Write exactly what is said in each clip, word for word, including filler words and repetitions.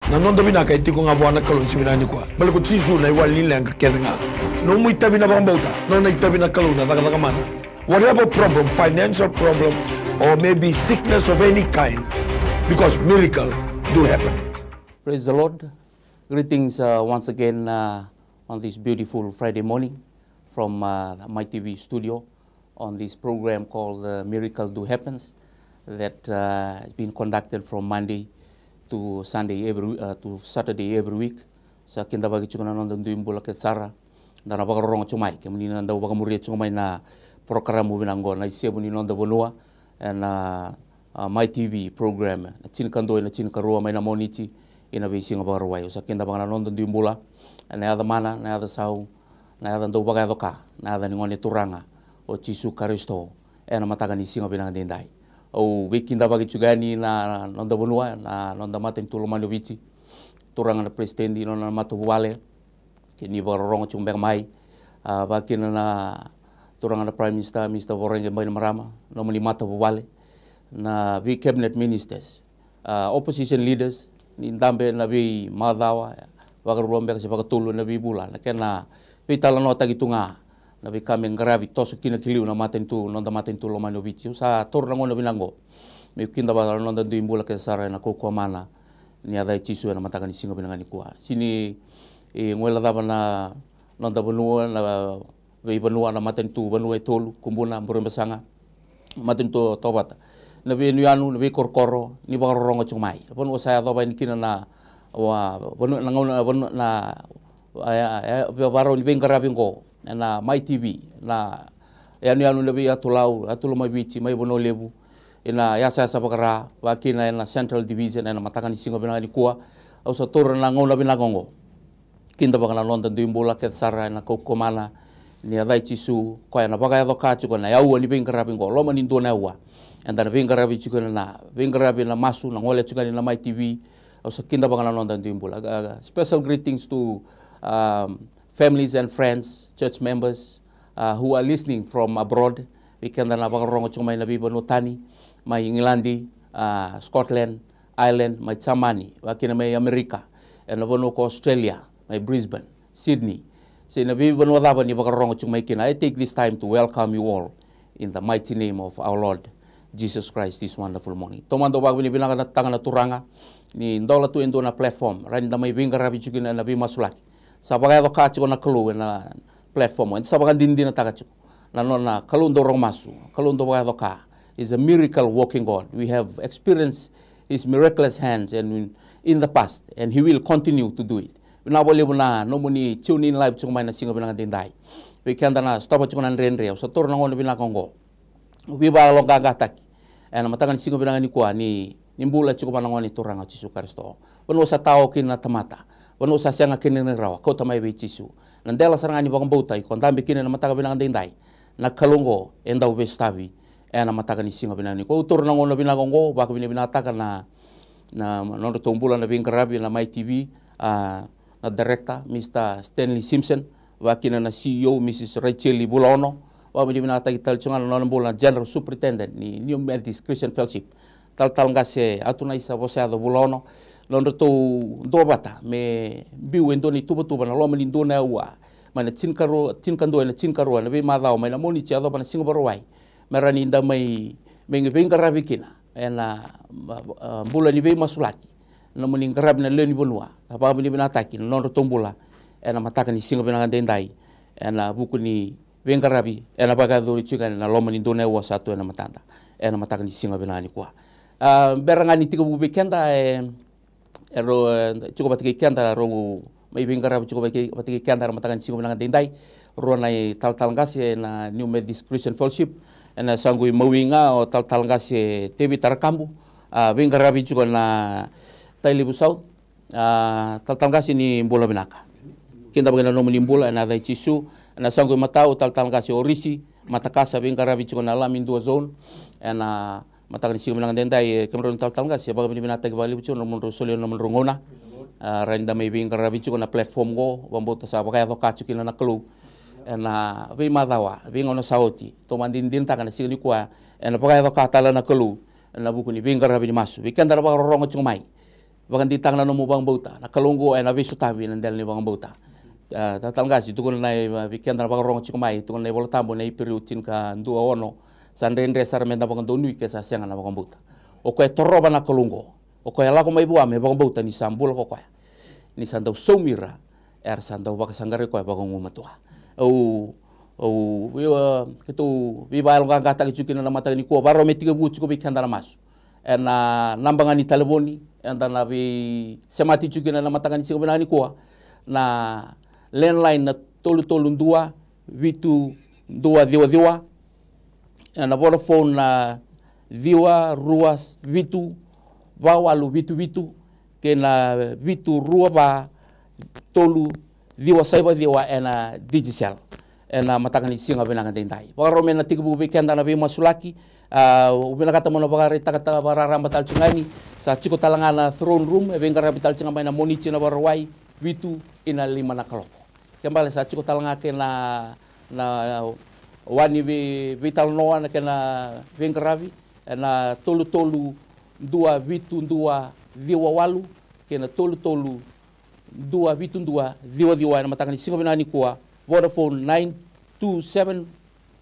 Na noda vinaka e tiko ga vua na Kalou ni siga vinaka nikua. Baleta ko Jisu na iwali ni leqa kece ga. Nomu itavi na vakabauta, nona itavi na Kalou na cakacaka mana. Whatever problem, financial problem, or maybe sickness of any kind, because miracle do happen. Praise the Lord. Greetings, uh, once again, uh, on this beautiful Friday morning from, uh, the My T V studio on this program called, uh, Miracle Do Happens that, uh, has been conducted from Monday to Sunday every, uh, to Saturday every week. Sa kidavaki tiko na noda dui bula kece sara. Da na vakarorogo tiko mai, kemuni na dau vakamuria tiko mai na porokaramu vinaka oqo, na isevu ni noda vanua, ena, a, My T V program, na tinikadua ina tinikarua mai na Moniti ina veisiga Vakarauwai. Au sa kidavaka na noda dui bula ena yaca mana, na yaca sau, na yaca dau vakayaco ka, na yaca ni Gone Turaga o Jisu Karisito, ena mataka ni siga vinaka daidai. Au veikidavaki tiko yani na noda vanua, na noda matanitu lomani o Viti, turaga na peresitedi, nona matavuvale, kei ni vakarorogo tiko beka mai, a, vakakina na turaga na Prime Minister, Mister Voreqe Bainimarama, nomuni matavuvale, na vei cabinet ministers, a, opposition leaders, ni dabe na veimacawa, vakarua beka se vakatolu na veivula, na kena veitalanoataki tu ga na veika me qaravi toso kina ki liu na matanitu, noda matanitu lomani o Viti. Au sa taura na gauna vinaka oqo meu kidavaka na noda dui bula kece sara ena kaukauwa mana ni yaca i Jisu ena mataka ni siga vinaka nikua. Sini, e, guilecava na noda vanua, na veivanua, na matanitu vanua e tolu, Kubuna, Burebasaga, matanitu Tovata. Na veiyanuyanu, na veikorokoro, ni vakarorogo tiko mai. Vanua sa yacova yani kina na, wa, vanua, na gauna, vanua, na, a, a, a, vakarau ni veiqaravi oqo ena My T V, na yanuyanu na veiyatu Lau, yatu Lomaiviti, mai Vanua Levu, ena yasayasa vaka-Ra, vakakina ena Central Division, ena mataka ni siga vinaka nikua. Au sa taura na gauna vinaka oqo, kidavaka na noda dui bula kece sara ena kaukauwa mana ni yaca i Jisu, koya ena vakayaco ka tiko ena aua ni veiqaravi oqo, loma ni dua na aua. Eda na veiqaravi tiko ena, veiqaravi ena masu, na gole tiko yani na My T V. Au sa kidavaka na noda dui bula. A, a, special greetings to, um, families and friends, church members, uh, who are listening from abroad. Vei keda na vakarorogo tiko mai na veivanua tani, mai Igiladi, uh, Scotland, Ireland, mai Jamani, vakakina mai Amerika, ena vanua ko Australia, mai Brisbane, Sydney, se na veivanua cava ni vakarorogo tiko mai kina. I take this time to welcome you all in the mighty name of our Lord Jesus Christ this wonderful morning. Taumada au vakavinavinakataka na Turaga ni dola tu e dua na platform rawa ni da mai veiqaravi tiko kina ena veimasulaki. Sa vakayaco ka tiko na Kalou ena platform, eda sa vakadinadinataka tiko na nona Kalou dau rogo masu, Kalou dau vakayaco ka. Is a miracle working God. We have experienced his miraculous hands and in, in the past, and he will continue to do it. Vinaka vakalevu na nomuni tune in live tiko mai na siga vinaka daidai. Vei keda na sotava tiko na dredre, au sa taura na gauna vinaka oqo, veivakayaloqaqataki ena mataka ni siga vinaka nikua ni, ni bula tiko vua na Gone Turaga o Jisu Karisito. Vanua sa tao kina na tamata, vanua sa sega kina ni rawa, kauta mai vei Jisu. Na dela sara ga ni vakabauta iko dabe kina ena mataka vinaka daidai, na Kalou oqo e dau veisotavi ena mataka ni siga vinaka nikua. Au taura na gauna vinaka oqo, vakavinavinakataka na, na nodratou bula na veiqaravi na My T V, a, na director, Mister Stanley Simpson, vakakina na C E O, Missus Rachel Vulaono. Vakavinavinakataki tale tiko ga na nona bula na General Superintendent ni New Methodist Christian Fellowship, talatala qase Atunaisa Vosayaco Vulaono. Nodratou duavata me biu e dua na ituvatuva na loma ni dua na aua, mai na tinikarua, tinikadua ena tinikarua na veimacawa, mai na Moniti yacova na siga Vakarauwai, me rawa ni da mai, mai veiqaravi kina ena, a, a, bula ni veimasulaki. Nomuni qaravi na lewe ni vanua, sa vakavinavinakataki na nodratou bula ena mataka ni siga vinaka daidai, ena vuku ni veiqaravi ena vakayacori tiko ena loma ni dua na aua sa tu ena matada ena mataka ni siga vinaka nikua. A, bera ga ni tekivu vei keda, e, e rau, e, tiko vata kei keda, rau mai veiqaravi tiko vata kei, vata kei keda ena mataka ni siga vinaka daidai, rua na italatala qase ena New Methodist Christian Fellowship, ena yasaqu imawi ga o talatala qase Tevita Rakabu, a, veiqaravi tiko na Tailevu South. A, talatala qase, ni bula vinaka. Kidavaki na nomuni bula ena yaca i Jisu. Ena yasaqu imatau, talatala qase Orisi Matakasa, veiqaravi tiko na Lami Dua Zone ena mataka ni siga vinaka daidai. E, kemudrau na talatala qase, e vakavinavinakataki vakalevu tiko na nomudrau solia na nomudrau gauna. A, rawa ni da mai veiqaravi tiko na platform oqo, vakabauta sa vakayaco ka tiko kina na Kalou ena veimacawa, veigauna sa oti. Tou vakadinadinataka na siga nikua ena vakayaco ka tale na Kalou ena vuku ni veiqaravi ni masu. Vei keda na vakarorogo tiko mai, vakadeitaka na nomu vakabauta. Na Kalou oqo ena veisotavi ena dela ni vakabauta. A, talatala qase, tukuna na i, vei keda na vakarogo tiko mai, tukuna na iVola Tabu na Iperiu tinikadua ono, sa dredre sara meda vakadonui ke sa sega na vakabauta. O koya e torova na Kalou oqo, o koya e lako mai vua me vakabauta ni sa bula ko koya, ni sa dau saumi ira era sa dau vakasaqarai koya vakagumatua. Au, au, vei, a, keitou veivakayaloqaqataki tiko kina na mataka nikua, vakarau me tekivu tiko vei keda na masu. Ena naba ga ni talevoni eda na veisemati tiko kina na mataka ni siga vinaka nikua, na landline na tolu tolu dua vitu dua ciwa ciwa, ena Vodafone na ciwa rua vitu va walu vitu vitu, kei na vitu rua va tolu ciwa saiva ciwa ena Digicel. Ena mataka ni siga vinaka daidai, vakarau me na tekivu vei keda na veimasulaki. A, au vinakata mo na vakaraitaka, vakararaba tale tiko ga yani, sa tiko tale ga na throne room, e veiqaravi tale tiko ga mai na Moniti na Vakarauwai, vitu ina lima na kaloko. Kena ibalebale sa tiko tale ga kei na, na wani vei, veitalanoa na kena veiqaravi, ena tolu tolu dua vitu dua ciwa walu, kei na tolu tolu dua vitu dua ciwa ciwa ena mataka ni siga vinaka nikua. Vodafone nine two seven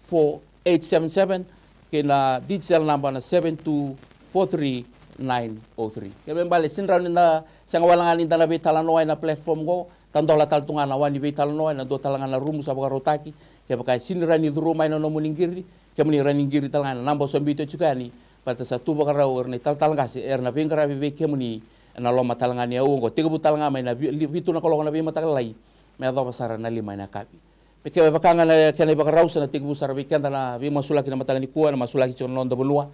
four eight seven seven, kei na Digicel naba na seven two four three nine oh three. Kena ibalebale sega ni rawa ni da sega wale ga ni da na veitalanoa ena platform oqo, tadola tale tu ga na wani veitalanoa ena dua tale ga na rumu sa vakarautaki. Kevaka e sega ni rawa ni curu mai na nomuni qiri, kemuni rawa ni qiri tale ga ena naba au sa biuta tiko yani, baleta sa tu vakarau o ira na italatala qase era na veiqaravi vei kemuni ena loma tale ga ni aua oqo. Tekivu tale ga mai na vi-, li-, vitu na kaloko na veimataka lailai me yacova sara na lima ena yakavi. Me kevaka ga na kena ivakarau sa na tekivu sara vei keda na veimasulaki na mataka nikua, na masulaki tiko na noda vanua,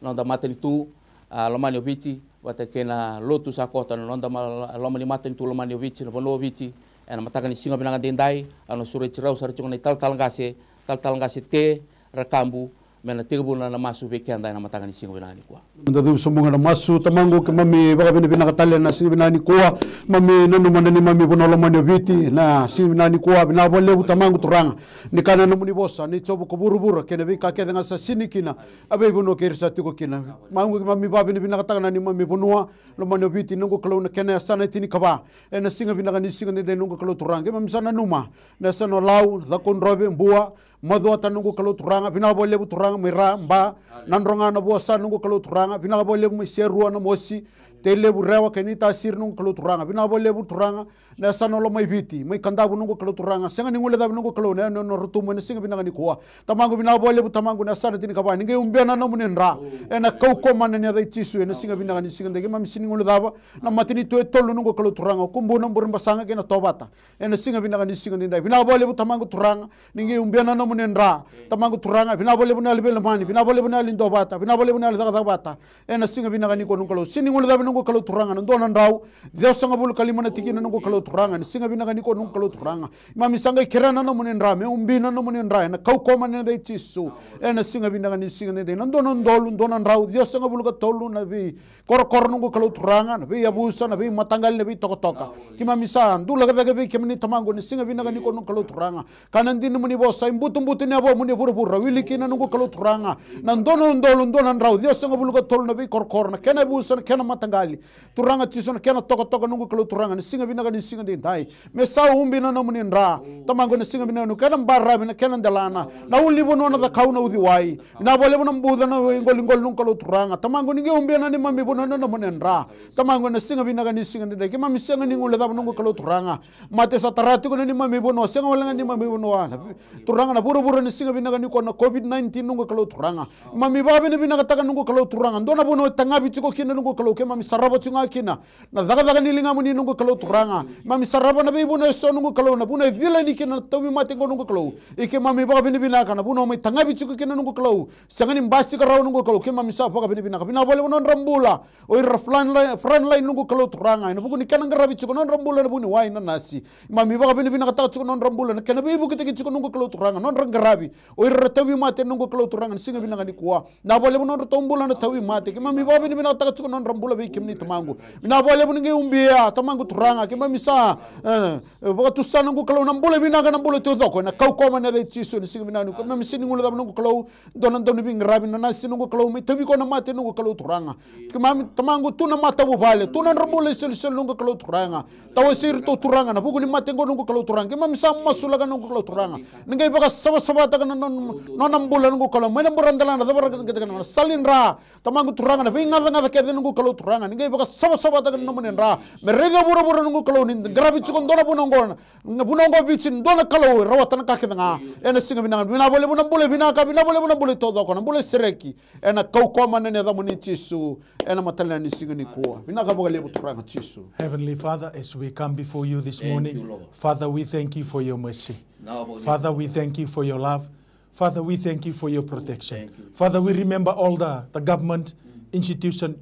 na noda matanitu, a, lomani o Viti, vata kei na lotu sa koto, na noda ma-, loma ni matanitu lomani o Viti, na vanua o Viti. Ena mataka ni siga vinaka daidai, au na sureti rau sara tiko na italatala qase, talatala qase Te Rakabu, me na tekivuna na masu vei keda ena mataka ni siga vinaka nikua. Da cuva sobu ga na masu. Tamaqu, keimami vakavinavinaka tale na siga vinaka nikua. Mami nanuma na neimami vanua lomani o Viti na siga vinaka nikua. Vinaka vakalevu Tamaqu Turaga, ni kaya na nomuni vosa ni Jiova ko vuravura kei na veika kece ga sa sini kina, a veivanua kei ira sa tiko kina. Tamaqu, keimami vakavinavinakataka na neimami vanua lomani o Viti, noqu Kalou, na kena yasana e tinikava ena siga vinaka ni siga daidai, noqu Kalou Turaga. Keimami sa nanuma na yasana o Lau, Cakaudrove, Bua, Macuata, noqu Kalou Turaga. Vinaka vakalevu Turaga mai Ra, Ba, Nadroga, Navuasa, noqu Kalou Turaga. Vinaka vakalevu mai Serua, Namosi, Tailevu, Rewa kei Naitasiri, noqu Kalou Turaga. Vinaka vakalevu Turaga na yasana o Lomaiviti, mai Kadavu, noqu Kalou Turaga. Sega ni guilecavi, noqu Kalou, na yanuyanu o Ratuba ena siga vinaka nikua. Tamaqu, vinaka vakalevu Tamaqu na yasana tinikava, ni qai ubia na nomuni dra ena kaukaua mana ni yaca i Jisu ena siga vinaka ni siga daidai. Keimami sega ni guilecava na matanitu e tolu, noqu Kalou Turaga, o Kubuna, Burebasaga kei na Tovata, ena siga vinaka ni siga daidai. Vinaka vakalevu Tamaqu Turaga, ni qai ubia na nomuni dra. Tamaqu Turaga, vinaka vakalevu na yalo veilomani, vinaka vakalevu na yalo ni duavata, vinaka vakalevu na yalo ni cakacaka vata ena siga vinaka nikua, noqu Kalou. Sega ni guilecavi, noqu Kalou Turaga, na dua na drau ciwasagavulu ka lima na tikina, noqu Kalou Turaga, ena siga vinaka nikua, noqu Kalou Turaga. Keimami sa qai kerea na nomuni dra me ubi na nomuni dra ena kaukaua mana ni yaca i Jisu ena siga vinaka ni siga daidai. Na dua na udolu, dua na drau ciwasagavulu ka tolu na vei korokoro, noqu Kalou Turaga, na veiyavusa, na veimataqali, na veitokatoka. Keimami sa dulaka cake vei kemuni Tamaqu ena siga vinaka nikua, noqu Kalou Turaga. Ka na dina ni nomuni vosa, ibutobuto ni yavamuni e vuravura, wili kina, noqu Kalou Turaga, na dua na udolu, dua na drau ciwasagavulu ka tolu na veikorokoro, na kena yavusa, na kena mataqali, Turaga Jisu, na kena tokatoka, noqu Kalou Turaga, ena siga vinaka ni siga daidai. Me sa ubi na nomuni dra Tamaqu ena siga vinaka nikua, na kena baravi, na kena delana, na ulunivanua, na cakau, na uciwai. Vinaka vakalevu na buca, na iqoliqoli, noqu Kalou Turaga. Tamaqu, ni qai ubia na neimami vanua ena nomuni dra. Tamaqu, ena siga vinaka ni siga daidai, keimami sega ni guilecava, noqu Kalou Turaga. Mate sa tara tiko na neimami vanua, sega wale ga na neimami vanua, na vi-, Turaga, na vuravura ena siga vinaka nikua, na COVID nineteen, noqu Kalou Turaga. Keimami vakavinavinakataka, noqu Kalou Turaga, dua na vanua e tagavi tiko kina, noqu Kalou, keimami sarava tiko ga kina na cakacaka ni ligamuni, noqu Kalou Turaga. Keimami sarava na veivanua eso, noqu Kalou, na vanua e cila yani kina na tauvimate oqo, noqu Kalou. Ia keimami vakavinavinaka na vanua mai tagavi tiko kina, noqu Kalou. Sega ni basika rawa, noqu Kalou, keimami sa vakavinavinaka. Vinaka vakalevu na nodra bula o ira front line, front line, noqu Kalou Turaga, ena vuku ni kena qaravi tiko na nodra bula ena vuniwai, na nasi. Keimami vakavinavinakataka tiko na nodra bula, na kena veivuketaki tiko, noqu Kalou Turaga, na nodra qaravi o ira era tauvimate, noqu Kalou Turaga, ena siga vinaka nikua. Vinaka vakalevu na nodratou bula na tauvimate. Keimami vakavinavinakataka tiko na nodra bula vei kemuni Tamaqu. Vinaka vakalevu ni qai ubia, Tamaqu Turaga, keimami sa, e, e, vakatusa noqu Kalou na bula vinaka, na bula taucoko, ena kaukauwa mai na yaca i Jisu, ena siga vinaka ni, keimami sega ni guilecava noqu Kalou, dua na dauniveiqaravi, na nasi noqu Kalou, mai tauvi koya na mate noqu Kalou Turaga. Keimami Tamaqu tu na matavuvale, tu na drabula isolisoli noqu Kalou Turaga. Tawasei iratou Turaga, na vuku ni mate qo noqu Kalou Turaga. Keimami sa masulaka noqu Kalou Turaga. Ni qai vakasavasavataka na nona, nona bula noqu Kalou. Mai na buradalana, cava ra qai, qai, qai, na sala ni dra, Tamaqu Turaga, na veigacagaca kece noqu Kalou Turaga. Ni qai vakasavasavataka na nomuni dra. Me raica vuravura noqu Kalou, ni qaravi tiko dua na vanua oqo, na vanua oqo o Viti, dua na Kalou, e rawata na ka kece ga. Ena siga vinaka, vinaka vakalevu na bula vinaka, vinaka vakalevu na bula taucoko, na bula sereki. Ena kaukauwa mai na yacamuni Jisu, ena mataka ni siga nikua. Vinaka vakalevu Turaga Jisu. Heavenly Father, as we come before you this morning, Father, we thank you for your mercy. Father, we thank you for your love. Father, we thank you for your protection. Father, we remember all the, the government institution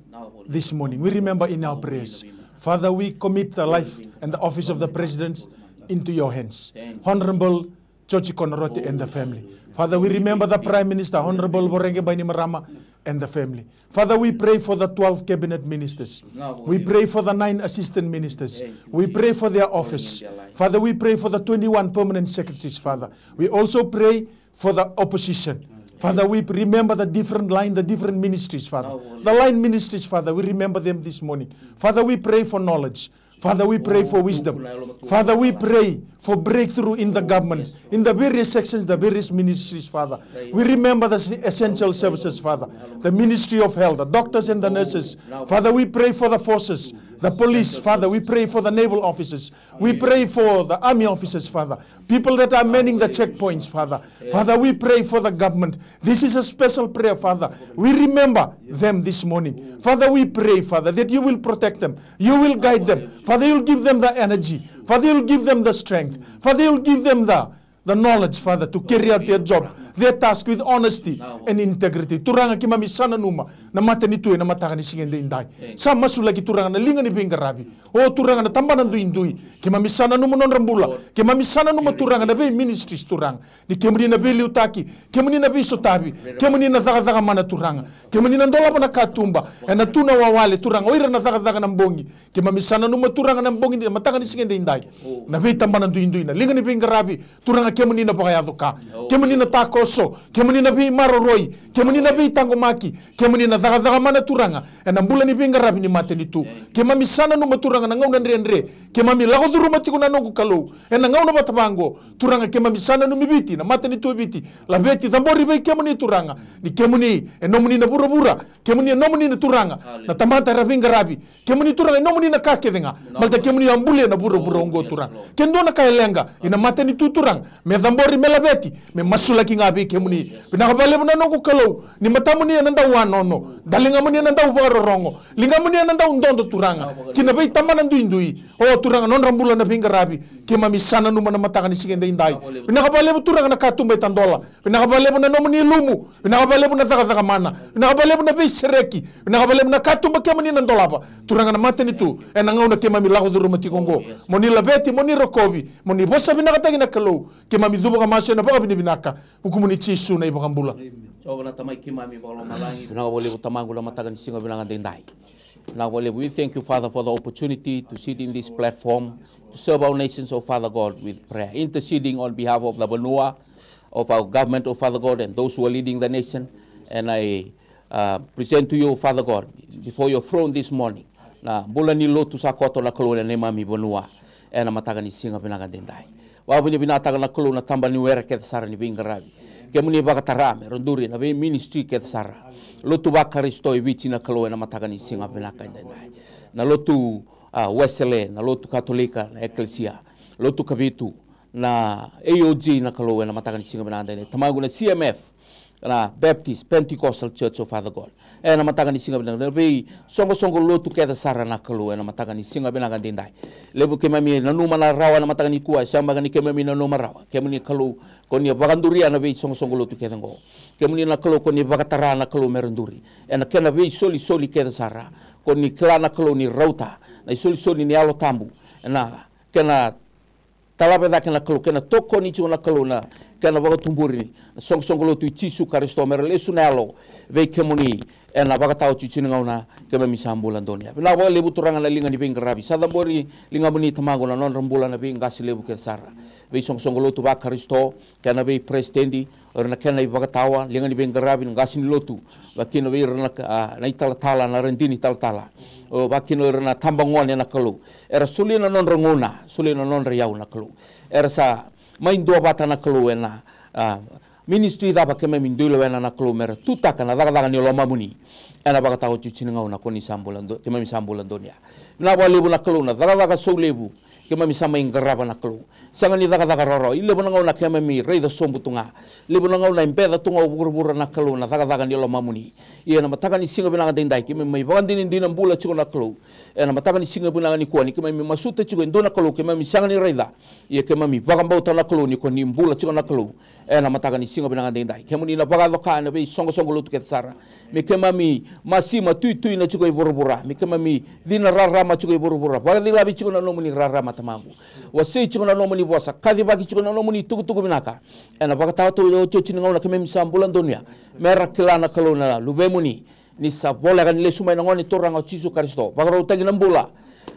this morning. We remember in our prayers. Father, we commit the life and the office of the president into your hands. Honorable George Konaroti and the family. Father, we remember the Prime Minister, Honorable Voreqe Bainimarama, and the family. Father, we pray for the twelve cabinet ministers. We pray for the nine assistant ministers. We pray for their office. Father, we pray for the twenty-one permanent secretaries, Father. We also pray for the opposition. Father, we remember the different line, the different ministries, Father. The line ministries, Father, we remember them this morning. Father, we pray for knowledge. Father, we pray for wisdom. Father, we pray for breakthrough in the government, in the various sections, the various ministries, Father. We remember the s-, essential services, Father. The Ministry of Health, the doctors and the nurses. Father, we pray for the forces, the police, Father. We pray for the naval officers. We pray for the army officers, Father. People that are manning the checkpoints, Father. Father, we pray for the government. This is a special prayer, Father. We remember them this morning. Father, we pray, Father, that you will protect them. You will guide them. Father, you'll give them the energy. Father, you'll give them the strength. Father, you'll give them the, the knowledge, Father, to carry out their job, their task with honesty and integrity. Turaga, keimami sa nanuma na matanitu ena mataka ni siga edaidai. Sa masulaki, Turaga, na liga ni veiqaravi. O Turaga, na tabana duidui, keimami sa nanuma nodra bula. Keimami sa nanuma, Turaga, na vei ministries, Turaga. Ni kemuni na veiliutaki, kemuni na veisotavi, kemuni na cakacaka mana, Turaga. Kemuni na dolava na katuba, ena tu na wawale, Turaga, o ira na cakacaka na bogi. Keimami sa nanuma, Turaga, na bogi ni, mataka ni siga edaidai, na veitabana duidui, na liga ni veiqaravi, Turaga, kemuni na vakayaco ka. Kemuni na takoso, kemuni na veimaroroi, kemuni na veitaqomaki, kemuni na cakacaka mana, Turaga, ena bula ni veiqaravi ni matanitu. Keimami sa nanuma, Turaga, na gauna dredre keimami lako curuma tiko, na noqu Kalou, ena gauna vata vaqo. Turaga, keimami sa nanumi Viti, na matanitu o Viti. Laveti, cabori vei kemuni, Turaga. Ni kemuni e nomuni na vuravura, kemuni e nomuni na, Turaga, na tamata era veiqaravi. Kemuni, Turaga, e nomuni na ka kece ga. Baleta kemuni a bulia na vuravura oqo, Turaga. Ke dua na ka e leqa ena matanitu, Turaga, me cabori, me laveti, me masulaki ga vei kemuni. Vinaka vakalevu, na noqu Kalou, ni matamuni ena dau wanono, daligamuni ena dau vakarorogo, ligamuni ena dau dodo, Turaga, ki na veitabana duidui. O Turaga, nodra bula na veiqaravi, keimami sa nanuma na mataka ni siga edaidai. Vinaka vakalevu, Turaga, na katuba e tadola. Vinaka vakalevu na nomuni ilumu. Vinaka vakalevu na cakacaka mana. Vinaka vakalevu na veisereki. Vinaka vakalevu na katuba kemuni na dolava, Turaga, na matanitu ena gauna keimami lako curuma tiko oqo. Mo ni laveti, mo ni rokovi, mo ni vosa vinakataki, na Kalou. Keimami cuva ka masu ena vakavinavinaka, vukumuni Jisu na iVakabula. Jiova na Tamai keimami vakalomalagi, vinaka vakalevu, Tamaqu, na mataka ni siga vinaka edaidai. Vinaka vakalevu. We thank you, Father, for the opportunity to sit in this platform to serve our nations, oh Father God, with prayer, interceding on behalf of the vanua, of our government, oh Father God, and those who are leading the nation. And I, uh, present to you, Father God, before your throne this morning, na bula ni lotu sa koto, na Kalou, ena neimami vanua ena mataka ni siga vinaka edaidai. Vakavinavinakataka, na Kalou, na tabana ni were kece sara ni veiqaravi. Kemuni vakatara me ra duri na veiministry kece sara. Lotu vaKarisito e Viti, na Kalou, ena mataka ni siga vinaka edaidai. Na lotu, a, Wesele, na lotu Katolika, na Ekelesia, lotu Kavitu, na A O G, na Kalou, ena mataka ni siga vinaka edaidai. Tamaqu, na C M F, na Baptist Pentecostal Church, oh Father God, ena mataka ni siga vinaka, na veisoqosoqo lotu kece sara, na Kalou, ena mataka ni siga vinaka edaidai. Levu keimami nanuma na rawa ena mataka nikua, e sega beka ni keimami nanuma rawa. Kemuni, Kalou, ko ni vakaduria na veisoqosoqo lotu kece oqo. Kemuni, na Kalou, ko ni vakatara, na Kalou, me ra duri ena kena veisolisoli kece sara. Ko ni kila, na Kalou, ni rauta na isolisoli ni Yalo Tabu ena kena talave cake, na Kalou, kei na tokoni tiko, na Kalou, na kei na vakatuburi na soqosoqo lotu i Jisu Karisito, me ra lesu na yalo vei kemuni ena vakataotioti ni gauna keimami sa bula donuya. Vinaka vakalevu Turaga na liga ni veiqaravi. Sa cabori ligamuni Tamaqu na nodra bula na veiqase levu kece sara, veisoqosoqo lotu vaKarisito, kei na veiperesitedi, o ira na kena ivakatawa, liga ni veiqaravi, na qase ni lotu, vakakina vei ira na, a, na italatala, na radini talatala, o vakakina o ira na tabagone na Kalou. Era solia na nodra gauna, solia na nodra iyau na Kalou. Era sa mai duavata na Kalou ena, a, ministry cava keimami dui lewena na Kalou me ra tutaka na cakacaka ni lomamuni ena vakataotioti ni gauna ko ni sa bula do-, keimami sa bula donuya. Vinaka vakalevu na Kalou na cakacaka saulevu keimami sa mai qarava na Kalou. Sega ni cakacaka rawarawa, i levu na gauna keimami raica sobu tu ga. Levu na gauna e beca tu ga o vuravura na Kalou na cakacaka ni lomamuni. Ia ena mataka ni siga vinaka daidai keimami mai vakadinadina bula tiko na Kalou. Ena mataka ni siga vinaka nikua ni keimami masuta tiko e dua na Kalou keimami sega ni raica. Ia keimami vakabauta na Kalou ni ko ni bula tiko na Kalou. Ena mataka ni siga vinaka daidai kemuni na vakacoka ena veisoqosoqo lotu kece sara. Me keimami masima tuituina tiko i vuravura, me keimami cina rarama tiko i vuravura, vakacilavi tiko na nomuni rarama Tamaqu. Wasei tiko na nomuni vosa, kacivaki tiko na nomuni tukutuku vinaka. Ena vakataotioti ni gauna keimami sa bula donuya, me ra kila na Kalou na luvemuni ni sa voleka ni lesu mai na Gone Turaga o Jisu Karisito, vakarautaki na bula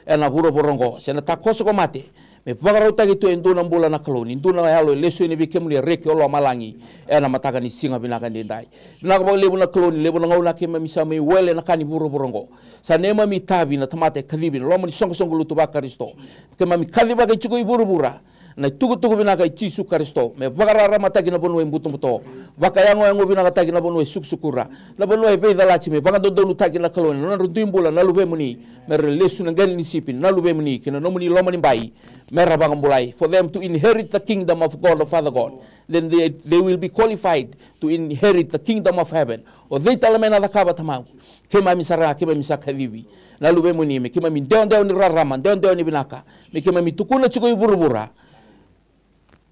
ena vuravura oqo, se na takoso ko mate, me vakarautaki tu e dua na bula na Kalou, ni dua na yalo e lesu yani vei kemuni e reki o lomalagi. Ena mataka ni siga vinaka daidai, vinaka vakalevu na Kalou ni levu na gauna keimami sa mai wele na ka ni vuravura oqo. Sa neimami itavi na tamata e kacivi ena loma ni soqosoqo lotu vaKarisito. Keimami kacivaki tiko i vuravura na itukutuku vinaka i Jisu Karisito, me vakararamataki na vanua e butobuto, vakayagoyago vinakataki na vanua e sukusukura, na vanua e veicalati, me vakadodonutaki na Kalou ena nodra dui bula na luvemuni, me ra lesu na qele ni sipi na luvemuni ki na nomuni loma ni bai, me ra vakabulai. For them to inherit the kingdom of God, of Father God, then they, they will be qualified to inherit the kingdom of heaven. O cei tale mai na cakava Tamaqu? Keimami sara, keimami sa kacivi na luvemuni, me keimami dewadewa ni rarama, dewadewa ni vinaka, me keimami tukuna tiko i vuravura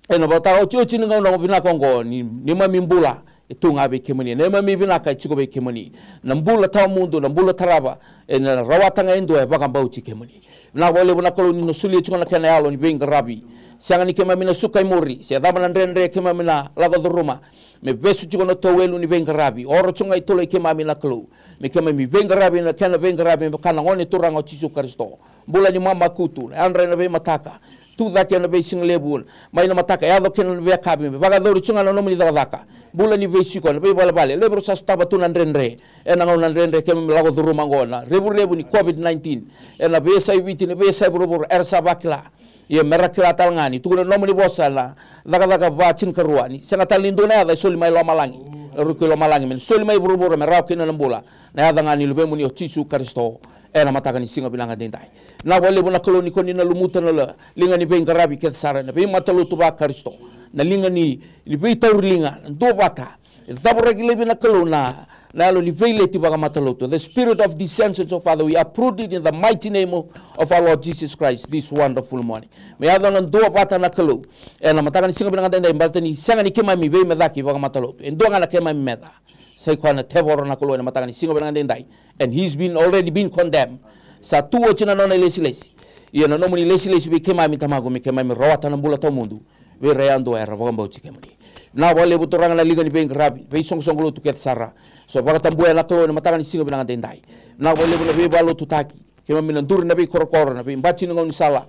ena vakataotioti ni gauna vinaka oqo ni neimami bula e tu ga vei kemuni, neimami vinaka e tiko vei kemuni. Na bula tawamudu, na bula tarava, ena rawata ga e dua e vakabauti kemuni. Vinaka vakalevu na Kalou ni na solia tiko na kena yalo ni veiqaravi. Sega ni keimami na suka i muri se cava na dredre keimami na lako curuma, me vesu tiko na tauwelu ni veiqaravi, oro tiko ga i toloi keimami na Kalou, me keimami veiqaravi ena kena veiqaravi me vaka na Gone Turaga o Jisu Karisito. Bula ni mamakutu, na yadra ena veimataka, tu cake ena veisigalevu, mai na mataka yaco kina na veiyakavi, me vakayacori tiko ga na nomuni cakacaka. Bula ni veisiko ena veivalevale, levu era sa sotava tu na dredre ena gauna dredre keimami lako curuma oqo, na revurevu ni COVID nineteen ena veiyasai Viti, na veiyasai vuravura era sa vakila. Ia me ra kila tale ga ni tukuna na nomuni vosa na Cakacaka va tinikarua ni sega tale ni dua na yaca e soli mai lomalagi, na ruku i lomalagi, me na soli mai vuravura me rawa kina na bula, na yaca ga ni luvemuni o Jisu Karisito. Ena mataka ni siga vinaka daidai, vinaka vakalevu na Kalou ni ko ni na lumuta na la-, liga ni veiqaravi kece sara, na veimatalotu vaKarisito, na liga ni, ni veitauri liga, na duavata. E cavoraki laivi na Kalou na, na yalo ni veileti vakamatalotu. The spirit of dissension, so Father, we uproot it in the mighty name of, of our Lord Jesus Christ this wonderful morning. Me yaco na duavata na Kalou ena mataka ni siga vinaka daidai, baleta ni sega ni keimami veimecaki vakamatalotu. E dua ga na keimami meca, sai koya na tevoro na Kalou ena mataka ni siga vinaka daidai. And he's been already been condemned. Sa tu oti na nona ilesilesi. Ia na nomuni ilesilesi vei keimami Tamaqu, me keimami rawata na bula tawamudu vei ira yadua era vakabauti kemuni. Vinaka vakalevu Turaga na liga ni veiqaravi, veisoqosoqo lotu kece sara. So vakatabuya na Kalou ena mataka ni siga vinaka daidai. Vinaka vakalevu na veivalotutaki, keimami na duri na veikorokoro, na veibati ni gaunisala,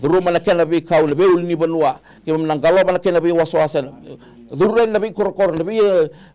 curuma na kena veikau, na veiulunivanua, keimami na qalova na kena veiwasawasa, na curu yani na veikorokoro, na vei,